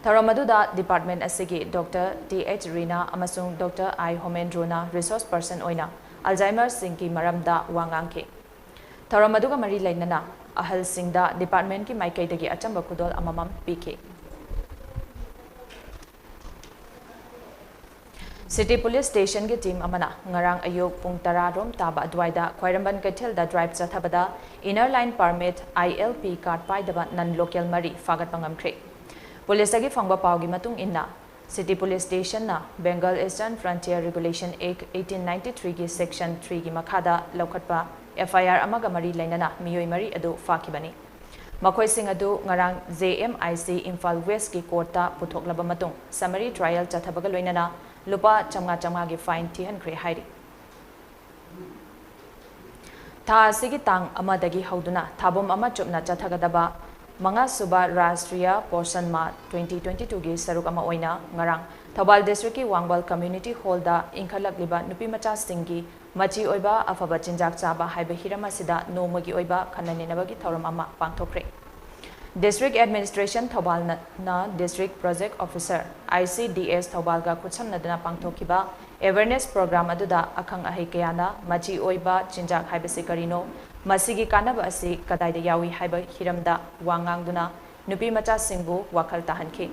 ꯊꯧꯔꯝ ꯑꯗꯨꯗ department ꯑꯁꯤꯒꯤ Doctor T H ꯔꯤꯅꯥ ꯑꯃꯁꯨꯡ Doctor I ꯍꯣꯃꯦꯟꯗ꯭ꯔꯣꯅ resource person ꯑꯣꯏꯅ Alzheimer'ꯁꯁꯤꯡꯒꯤ ꯃꯔꯝꯗ ꯋꯥ ꯉꯥꯡꯈꯤ꯫ ꯊꯧꯔꯝ ꯑꯗꯨꯒ ꯃꯔꯤ ꯂꯩꯅꯅ ꯑꯍꯜꯁꯤꯡꯗ departmentꯀꯤ ꯃꯥꯏꯀꯩꯗꯒꯤ ꯑꯆꯝꯕ ꯈꯨꯗꯣꯜ ꯑꯃꯃꯝ ꯄꯤꯈꯤ꯫ City Police Stationꯒꯤ team ꯑꯃꯅ ꯉꯔꯥꯡ ꯑꯌꯨꯛ ꯄꯨꯡ ꯇꯔꯥ ꯔꯣꯝ ꯇꯥꯕ ꯑꯗꯨꯋꯥꯏꯗ ꯈ꯭ꯋꯥꯏꯔꯝꯕꯟ ꯀꯩꯊꯦꯜꯗ drive ꯆꯠꯊꯕꯗ Inner Line Permit, I L P card ꯄꯥꯏꯗꯕ non local ꯃꯔꯤ ꯐꯥꯒꯠꯄ ꯉꯝꯈ꯭ꯔꯦ꯫ ꯄꯨꯂꯤꯁꯇꯒꯤ ꯐꯪꯕ ꯄꯥꯎꯒꯤ ꯃꯇꯨꯡ ꯏꯟꯅ, City Police Stationꯅ Bengal Eastern Frontier Regulation Act eighteen ninety threeꯒꯤ section threeꯒꯤ ꯃꯈꯥꯗ ꯂꯧꯈꯠꯄ F I R ꯑꯃꯒ ꯃꯔꯤ ꯂꯩꯅꯅ ꯃꯤꯑꯣꯏ ꯃꯔꯤ ꯑꯗꯨ ꯐꯥꯈꯤꯕꯅꯤ꯫ ꯃꯈꯣꯏꯁꯤꯡ ꯑꯗꯨ ꯉꯔꯥꯡ J M I C Imphal Westꯀꯤ courtꯇ ꯄꯨꯊꯣꯛꯂꯕ ꯃꯇꯨꯡ summary trial ꯆꯠꯊꯕꯒ ꯂꯣꯏꯅꯅ ꯂꯨꯄꯥ ꯆꯥꯝꯃꯉꯥ ꯆꯥꯝꯃꯉꯥꯒꯤ fine ꯊꯤꯍꯟꯈ꯭ꯔꯦ ꯍꯥꯏꯔꯤ꯫ ꯊꯥ ꯑꯁꯤꯒꯤ ꯇꯥꯡ ꯑꯃꯗꯒꯤ ꯍꯧꯗꯨꯅ ꯊꯥꯕꯨꯝ ꯑꯃ ꯆꯨꯞꯅ ꯆꯠꯊꯒꯗꯕ ꯃꯉꯥꯁꯨꯕ Rashtriya Poshan Maah twenty twenty twoꯒꯤ ꯁꯔꯨꯛ ꯑꯃ ꯑꯣꯏꯅ ꯉꯔꯥꯡ ꯊꯧꯕꯥꯜ districtꯀꯤ ꯋꯥꯡꯕꯜ Community Hallꯗ ꯏꯟꯈꯠꯂꯛꯂꯤꯕ ꯅꯨꯄꯤꯃꯆꯥꯁꯤꯡꯒꯤ ꯃꯆꯤ ꯑꯣꯏꯕ ꯑꯐꯕ ꯆꯤꯟꯖꯥꯛ ꯆꯥꯕ ꯍꯥꯏꯕ ꯍꯤꯔꯝ ꯑꯁꯤꯗ ꯅꯣꯡꯃꯒꯤ ꯑꯣꯏꯕ ꯈꯟꯅ ꯅꯩꯅꯕꯒꯤ ꯊꯧꯔꯝ ꯑꯃ ꯄꯥꯡꯊꯣꯛꯈ꯭ꯔꯦ꯫ District Administration ꯊꯧꯕꯥꯜꯅ District Project Officer, I C D S ꯊꯧꯕꯥꯜꯒ ꯈꯨꯠꯁꯝꯅꯗꯨꯅ ꯄꯥꯡꯊꯣꯛꯈꯤꯕ awareness program ꯑꯗꯨꯗ ꯑꯈꯪ ꯑꯍꯩ ꯀꯌꯥꯅ ꯃꯆꯤ ꯑꯣꯏꯕ ꯆꯤꯟꯖꯥꯛ ꯍꯥꯏꯕꯁꯤ ꯀꯔꯤꯅꯣ, ꯃꯁꯤꯒꯤ ꯀꯥꯟꯅꯕ ꯑꯁꯤ ꯀꯗꯥꯏꯗ ꯌꯥꯎꯏ ꯍꯥꯏꯕ ꯍꯤꯔꯝꯗ ꯋꯥ ꯉꯥꯡꯗꯨꯅ ꯅꯨꯄꯤ ꯃꯆꯥꯁꯤꯡꯕꯨ ꯋꯥꯈꯜ ꯇꯥꯍꯟꯈꯤ꯫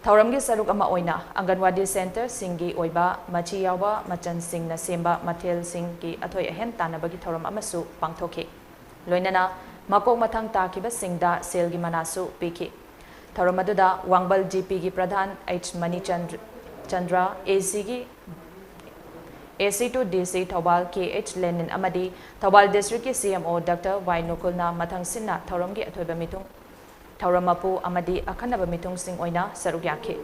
ꯊꯧꯔꯝꯒꯤ ꯁꯔꯨꯛ ꯑꯃ ꯑꯣꯏꯅ ꯑꯪꯒꯟꯋꯥꯗꯤ centreꯁꯤꯡꯒꯤ ꯑꯣꯏꯕ ꯃꯆꯤ ꯌꯥꯎꯕ ꯃꯆꯟꯁꯤꯡꯅ ꯁꯦꯝꯕ ꯃꯊꯦꯜꯁꯤꯡꯒꯤ ꯑꯊꯣꯏ ꯑꯍꯦꯟ ꯇꯥꯟꯅꯕꯒꯤ ꯊꯧꯔꯝ ꯑꯃꯁꯨ ꯄꯥꯡꯊꯣꯛꯈꯤ꯫ ꯂꯣꯏꯅꯅ ꯃꯀꯣꯛ ꯃꯊꯪ ꯇꯥꯈꯤꯕꯁꯤꯡꯗ ꯁꯦꯜꯒꯤ ꯃꯅꯥꯁꯨ ꯄꯤꯈꯤ꯫ ꯊꯧꯔꯝ ꯑꯗꯨꯗ ꯋꯥꯡꯕꯜ G Pꯒꯤ Pradhan H Manichandra, Chandra, ACꯒꯤ, AC to DC Thoubal K H ꯂꯦꯅꯤꯟ ꯑꯃꯗꯤ Thoubal districtꯀꯤ C M O Doctor Y ꯅꯣꯀꯨꯜꯅ ꯃꯊꯪ ꯁꯤꯟꯅ ꯊꯧꯔꯝꯒꯤ ꯑꯊꯣꯏꯕ ꯃꯤꯊꯨꯡ, ꯊꯧꯔꯝ ꯃꯄꯨ ꯑꯃꯗꯤ ꯑꯈꯟꯅꯕ ꯃꯤꯊꯨꯡꯁꯤꯡ ꯑꯣꯏꯅ ꯁꯔꯨꯛ ꯌꯥꯈꯤ꯫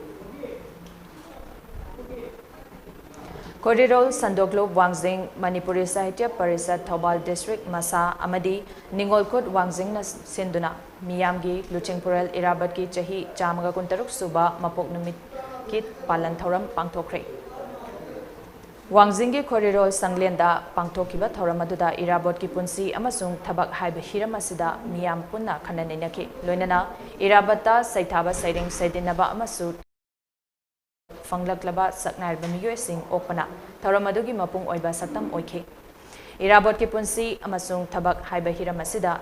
ꯈꯣꯏꯔꯤꯔꯣꯜ ꯁꯟꯗꯣꯛꯂꯨꯞ ꯋꯥꯡꯖꯤꯡ, ꯃꯅꯤꯄꯨꯔꯤ ꯁꯥꯍꯤꯇ꯭ꯌ ꯄꯔꯤꯁꯠ ꯊꯧꯕꯥꯜ district ꯃꯁꯥ ꯑꯃꯗꯤ ꯅꯤꯡꯉꯣꯜꯈꯨꯠ ꯋꯥꯡꯖꯤꯡꯅ ꯁꯤꯟꯗꯨꯅ ꯃꯤꯌꯥꯝꯒꯤ ꯂꯨꯆꯤꯡꯄꯨꯔꯦꯜ ꯏꯔꯥꯕꯠꯀꯤ ꯆꯍꯤ ꯆꯥꯝꯃꯒ ꯀꯨꯟꯇꯔꯨꯛ ꯁꯨꯕ ꯃꯄꯣꯛ ꯅꯨꯃꯤꯠ ꯀꯤꯠ ꯄꯥꯂꯟ ꯊꯧꯔꯝ ꯄꯥꯡꯊꯣꯛꯈ꯭ꯔꯦ꯫ ꯋꯥꯡꯖꯤꯡꯒꯤ ꯈꯣꯏꯔꯤꯔꯣꯜ ꯁꯪꯂꯦꯟꯗ ꯄꯥꯡꯊꯣꯛꯈꯤꯕ ꯊꯧꯔꯝ ꯑꯗꯨꯗ ꯏꯔꯥꯕꯣꯠꯀꯤ ꯄꯨꯟꯁꯤ ꯑꯃꯁꯨꯡ ꯊꯕꯛ ꯍꯥꯏꯕ ꯍꯤꯔꯝ ꯑꯁꯤꯗ ꯃꯤꯌꯥꯝ ꯄꯨꯟꯅ ꯈꯟꯅ ꯅꯩꯅꯈꯤ꯫ ꯂꯣꯏꯅꯅ ꯏꯔꯥꯕꯣꯠꯇ ꯁꯩꯊꯥꯕ ꯁꯩꯔꯦꯡ ꯁꯩꯗꯤꯟꯅꯕ ꯑꯃꯁꯨ ꯐꯪꯂꯛꯂꯕ ꯁꯛꯅꯥꯏꯔꯕ ꯃꯤꯑꯣꯏꯁꯤꯡ ꯑꯣꯛꯄꯅ ꯊꯧꯔꯝ ꯑꯗꯨꯒꯤ ꯃꯄꯨꯡ ꯑꯣꯏꯕ ꯁꯛꯇꯝ ꯑꯣꯏꯈꯤ꯫ ꯏꯔꯥꯕꯣꯠꯀꯤ ꯄꯨꯟꯁꯤ ꯑꯃꯁꯨꯡ ꯊꯕꯛ ꯍꯥꯏꯕ ꯍꯤꯔꯝ ꯑꯁꯤꯗ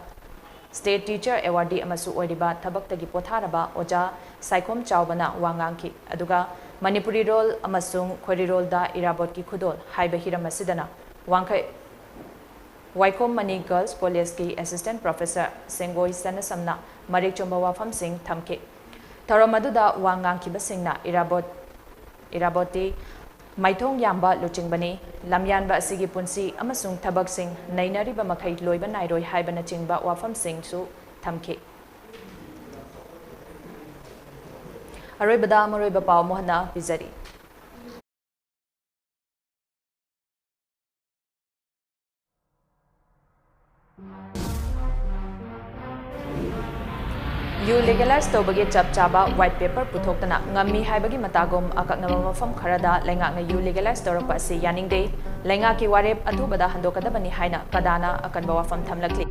State Teacher Awardee ꯑꯃꯁꯨ ꯑꯣꯏꯔꯤꯕ ꯊꯕꯛꯇꯒꯤ ꯄꯣꯊꯥꯔꯕ ꯑꯣꯖꯥ ꯁꯥꯏꯈꯣꯝ ꯆꯥꯎꯕꯅ ꯋꯥ ꯉꯥꯡꯈꯤ꯫ ꯑꯗꯨꯒ ꯃꯅꯤꯄꯨꯔꯤ ꯔꯣꯜ ꯑꯃꯁꯨꯡ ꯈꯣꯏꯔꯤꯔꯣꯜꯗ ꯏꯔꯥꯕꯣꯠꯀꯤ ꯈꯨꯗꯣꯜ ꯍꯥꯏꯕ ꯍꯤꯔꯝ ꯑꯁꯤꯗꯅ ꯋꯥꯡꯈꯩ ꯋꯥꯏꯈꯣꯝ ꯃꯅꯤ Girls College ꯀꯤ Assistant Professor ꯁꯦꯡꯒꯣꯏ ꯁꯅꯥꯁꯝꯅ ꯃꯔꯤꯛ ꯆꯨꯝꯕ ꯋꯥꯐꯝꯁꯤꯡ ꯊꯝꯈꯤ꯫ ꯊꯧꯔꯝ ꯑꯗꯨꯗ ꯋꯥ ꯉꯥꯡꯈꯤꯕꯁꯤꯡꯅ ꯏꯔꯥꯕꯣꯠ, ꯏꯔꯥꯕꯣꯠꯇꯤ ꯃꯥꯏꯊꯣꯡ ꯌꯥꯝꯕ ꯂꯨꯆꯤꯡꯕꯅꯤ, ꯂꯝꯌꯥꯟꯕ ꯑꯁꯤꯒꯤ ꯄꯨꯟꯁꯤ ꯑꯃꯁꯨꯡ ꯊꯕꯛꯁꯤꯡ ꯅꯩꯅꯔꯤꯕ ꯃꯈꯩ ꯂꯣꯏꯕ ꯅꯥꯏꯔꯣꯏ ꯍꯥꯏꯕꯅꯆꯤꯡꯕ ꯋꯥꯐꯝꯁꯤꯡꯁꯨ ꯊꯝꯈꯤ꯫ ꯑꯔꯣꯏꯕꯗ ꯃꯔꯨꯑꯣꯏꯕ ꯄꯥꯎ ꯑꯃꯨꯛ ꯍꯟꯅ ꯄꯤꯖꯔꯤ꯫ ꯌꯨ ꯂꯤꯒꯦꯂꯥꯏꯖ ꯇꯧꯕꯒꯤ ꯆꯞ ꯆꯥꯕ ꯋꯥꯏꯠ ꯄꯦꯄꯔ ꯄꯨꯊꯣꯛꯇꯅ ꯉꯝꯃꯤ ꯍꯥꯏꯕꯒꯤ ꯃꯇꯥꯒꯨꯝ ꯑꯀꯛꯅꯕ ꯃꯐꯝ ꯈꯔꯗ ꯂꯩꯉꯥꯛꯅ ꯌꯨ ꯂꯤꯒꯦꯂꯥꯏꯖ ꯇꯧꯔꯛꯄ ꯑꯁꯤ ꯌꯥꯅꯤꯡꯗꯦ꯫ ꯂꯩꯉꯥꯛꯀꯤ ꯋꯥꯔꯦꯞ ꯑꯊꯨꯕꯗ ꯍꯟꯗꯣꯛꯀꯗꯕꯅꯤ ꯍꯥꯏꯅ ꯀꯗꯥꯅ ꯑꯀꯟꯕ ꯋꯥꯐꯝ ꯊꯝꯂꯛꯂꯤ꯫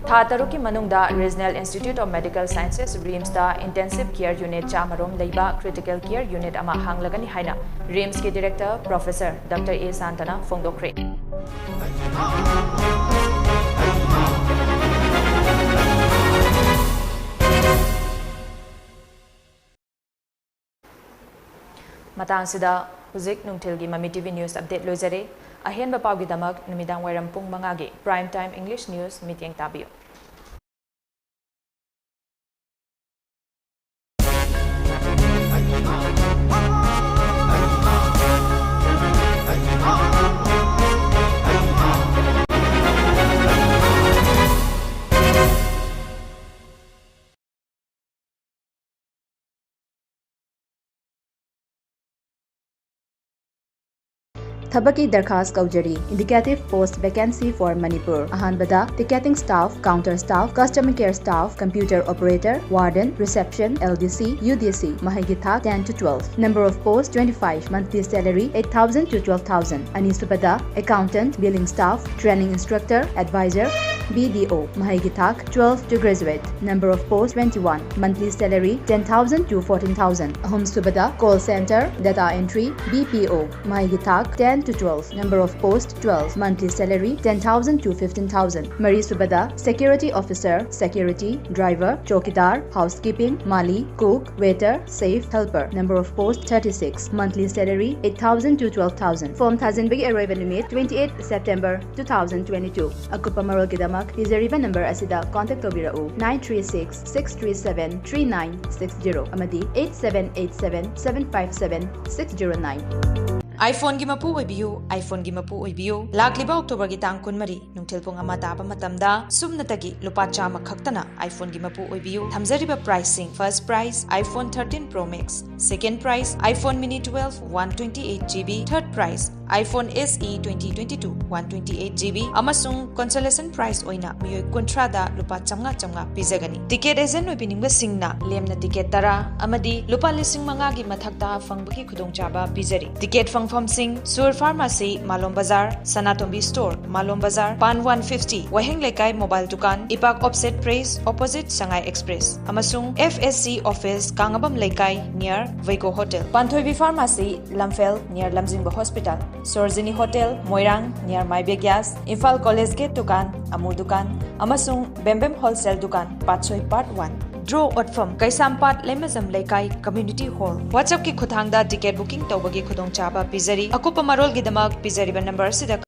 ꯊꯥ ꯇꯔꯨꯛꯀꯤ ꯃꯅꯨꯡꯗ Regional Institute of Medical Sciences, RIMSꯇ Intensive Care Unit ꯆꯥꯃꯔꯣꯝ ꯂꯩꯕ Critical Care Unit ꯑꯃ ꯍꯥꯡꯂꯒꯅꯤ ꯍꯥꯏꯅ RIMSꯀꯤ Director Professor Doctor ꯑꯦ ꯁꯥꯟꯇꯅ ꯐꯣꯡꯗꯣꯛꯈ꯭ꯔꯦ꯫ ꯃꯇꯥꯡꯁꯤꯗ ꯍꯧꯖꯤꯛ ꯅꯨꯡꯊꯤꯜꯒꯤ ꯃꯃꯤ TV News Update ꯂꯣꯏꯖꯔꯦ꯫ ꯑꯍꯦꯟꯕ ꯄꯥꯎꯒꯤꯗꯃꯛ ꯅꯨꯃꯤꯗꯥꯡ ꯋꯥꯏꯔꯝ ꯄꯨꯡ ꯃꯉꯥꯒꯤ Prime Time English News ꯃꯤꯠꯌꯦꯡ ꯇꯥꯕꯤꯌꯨ꯫ ꯊꯕꯛꯀꯤ ꯗꯔꯈꯥꯁ ꯀꯧꯖꯔꯤ꯫ Indicative post vacancy for Manipur. ꯑꯍꯥꯟꯕꯗ ticketing staff, counter staff, customer care staff, computer operator, warden, reception, L D C, U D C, ꯃꯍꯩꯒꯤ ꯊꯥꯛ ten to twelve. Number of post twenty-five. Monthly salary eight thousand to twelve thousand. ꯑꯅꯤꯁꯨꯕꯗ accountant, billing staff, training instructor, advisor, B D O, ꯃꯍꯩꯒꯤ ꯊꯥꯛ twelve to graduate. Number of post twenty-one. Monthly salary ten thousand to fourteen thousand. ꯑꯍꯨꯝꯁꯨꯕꯗ call center, data entry, B P O, ꯃꯍꯩꯒꯤ ꯊꯥꯛ ten to twelve. Number of post twelve. Monthly salary ten thousand to fifteen thousand. ꯃꯔꯤꯁꯨꯕꯗ security officer, security, driver, chowkidar, housekeeping, mali, cook, waiter, safe, helper. Number of post thirty-six. Monthly salary eight thousand to twelve thousand. Form ꯊꯥꯖꯤꯟꯕꯒꯤ ꯑꯔꯣꯏꯕ ꯅꯨꯃꯤꯠ twenty-eight September two thousand twenty-two. ꯑꯀꯨꯞꯄ ꯃꯔꯣꯜꯒꯤꯗꯃꯛ ꯄꯤꯖꯔꯤꯕ number ꯑꯁꯤꯗ contact ꯇꯧꯕꯤꯔꯛꯎ, nine three six, six three seven, three nine six zero ꯑꯃꯗꯤ eight seven eight seven, seven five seven, six zero nine꯫ iPhoneꯒꯤ ꯃꯄꯨ ꯑꯣꯏꯕꯤꯌꯨ, iPhoneꯒꯤ ꯃꯄꯨ ꯑꯣꯏꯕꯤꯌꯨ꯫ ꯂꯥꯛꯂꯤꯕ Octoberꯒꯤ ꯇꯥꯡ ꯀꯨꯟꯃꯔꯤ, ꯅꯨꯡꯊꯤꯜ ꯄꯨꯡ ꯑꯃ ꯇꯥꯕ ꯃꯇꯝꯗ ꯁꯨꯞꯅꯇꯒꯤ ꯂꯨꯄꯥ ꯆꯥꯝꯃ ꯈꯛꯇꯅ iPhoneꯒꯤ ꯃꯄꯨ ꯑꯣꯏꯕꯤꯌꯨ꯫ ꯊꯝꯖꯔꯤꯕ priceꯁꯤꯡ: first prize iPhone thirteen Pro Max, second prize iPhone Mini twelve one twenty eight GB, third prize iPhone S E twenty twenty-two one twenty eight GB, ꯑꯃꯁꯨꯡ consolation prize ꯑꯣꯏꯅ ꯃꯤꯑꯣꯏ ꯀꯨꯟꯊ꯭ꯔꯥꯗ ꯂꯨꯄꯥ ꯆꯥꯝꯃꯉꯥ ꯆꯥꯝꯃꯉꯥ ꯄꯤꯖꯒꯅꯤ꯫ Ticket agent ꯑꯣꯏꯕꯤꯅꯤꯡꯕꯁꯤꯡꯅ ꯂꯦꯝꯅ ticket ꯇꯔꯥ ꯑꯃꯗꯤ ꯂꯨꯄꯥ ꯂꯤꯁꯤꯡ ꯃꯉꯥꯒꯤ ꯃꯊꯛꯇ ꯐꯪꯕꯒꯤ ꯈꯨꯗꯣꯡꯆꯥꯕ ꯄꯤꯖꯔꯤ꯫ Ticket ꯐꯪꯐꯝꯁꯤꯡ: Sur Pharmacy, ꯃꯥꯂꯣꯝ ꯕꯖꯥꯔ, ꯁꯅꯥꯇꯣꯝꯕꯤ Store, ꯃꯥꯂꯣꯝ ꯕꯖꯥꯔ, Pan one fifty, ꯋꯥꯍꯦꯡ ꯂꯩꯀꯥꯏ mobile ꯗꯨꯀꯥꯟ, Ipak Offset Press, opposite Sangai Express, ꯑꯃꯁꯨꯡ F S C office, ꯀꯥꯡꯉꯕꯝ ꯂꯩꯀꯥꯏ, near Vego Hotel, ꯄꯥꯟꯊꯣꯏꯕꯤ Pharmacy, ꯂꯝꯐꯦꯜ, near ꯂꯝꯖꯤꯡꯕ Hospital, Sorjini Hotel, ꯃꯣꯏꯔꯥꯡ, near ꯃꯥꯏꯕꯦ Gas, Imphal College Gate ꯗꯨꯀꯥꯟ, ꯑꯃꯨ ꯗꯨꯀꯥꯟ, ꯑꯃꯁꯨꯡ ꯕꯦꯝꯕꯦꯝ Wholesale ꯗꯨꯀꯥꯟ, ꯄꯥꯠꯁꯣꯏ Part one꯫ Draw ꯑꯣꯠꯐꯝ: ꯀꯩꯁꯥꯝꯄꯥꯠ ꯂꯩꯃꯖꯝ ꯂꯩꯀꯥꯏ Community Hall꯫ WhatsAppꯀꯤ ꯈꯨꯠꯊꯥꯡꯗ ticket booking ꯇꯧꯕꯒꯤ ꯈꯨꯗꯣꯡꯆꯥꯕ ꯄꯤꯖꯔꯤ꯫ ꯑꯀꯨꯞꯄ ꯃꯔꯣꯜꯒꯤꯗꯃꯛ ꯄꯤꯖꯔꯤꯕ ꯅꯝꯕꯔ ꯑꯁꯤꯗ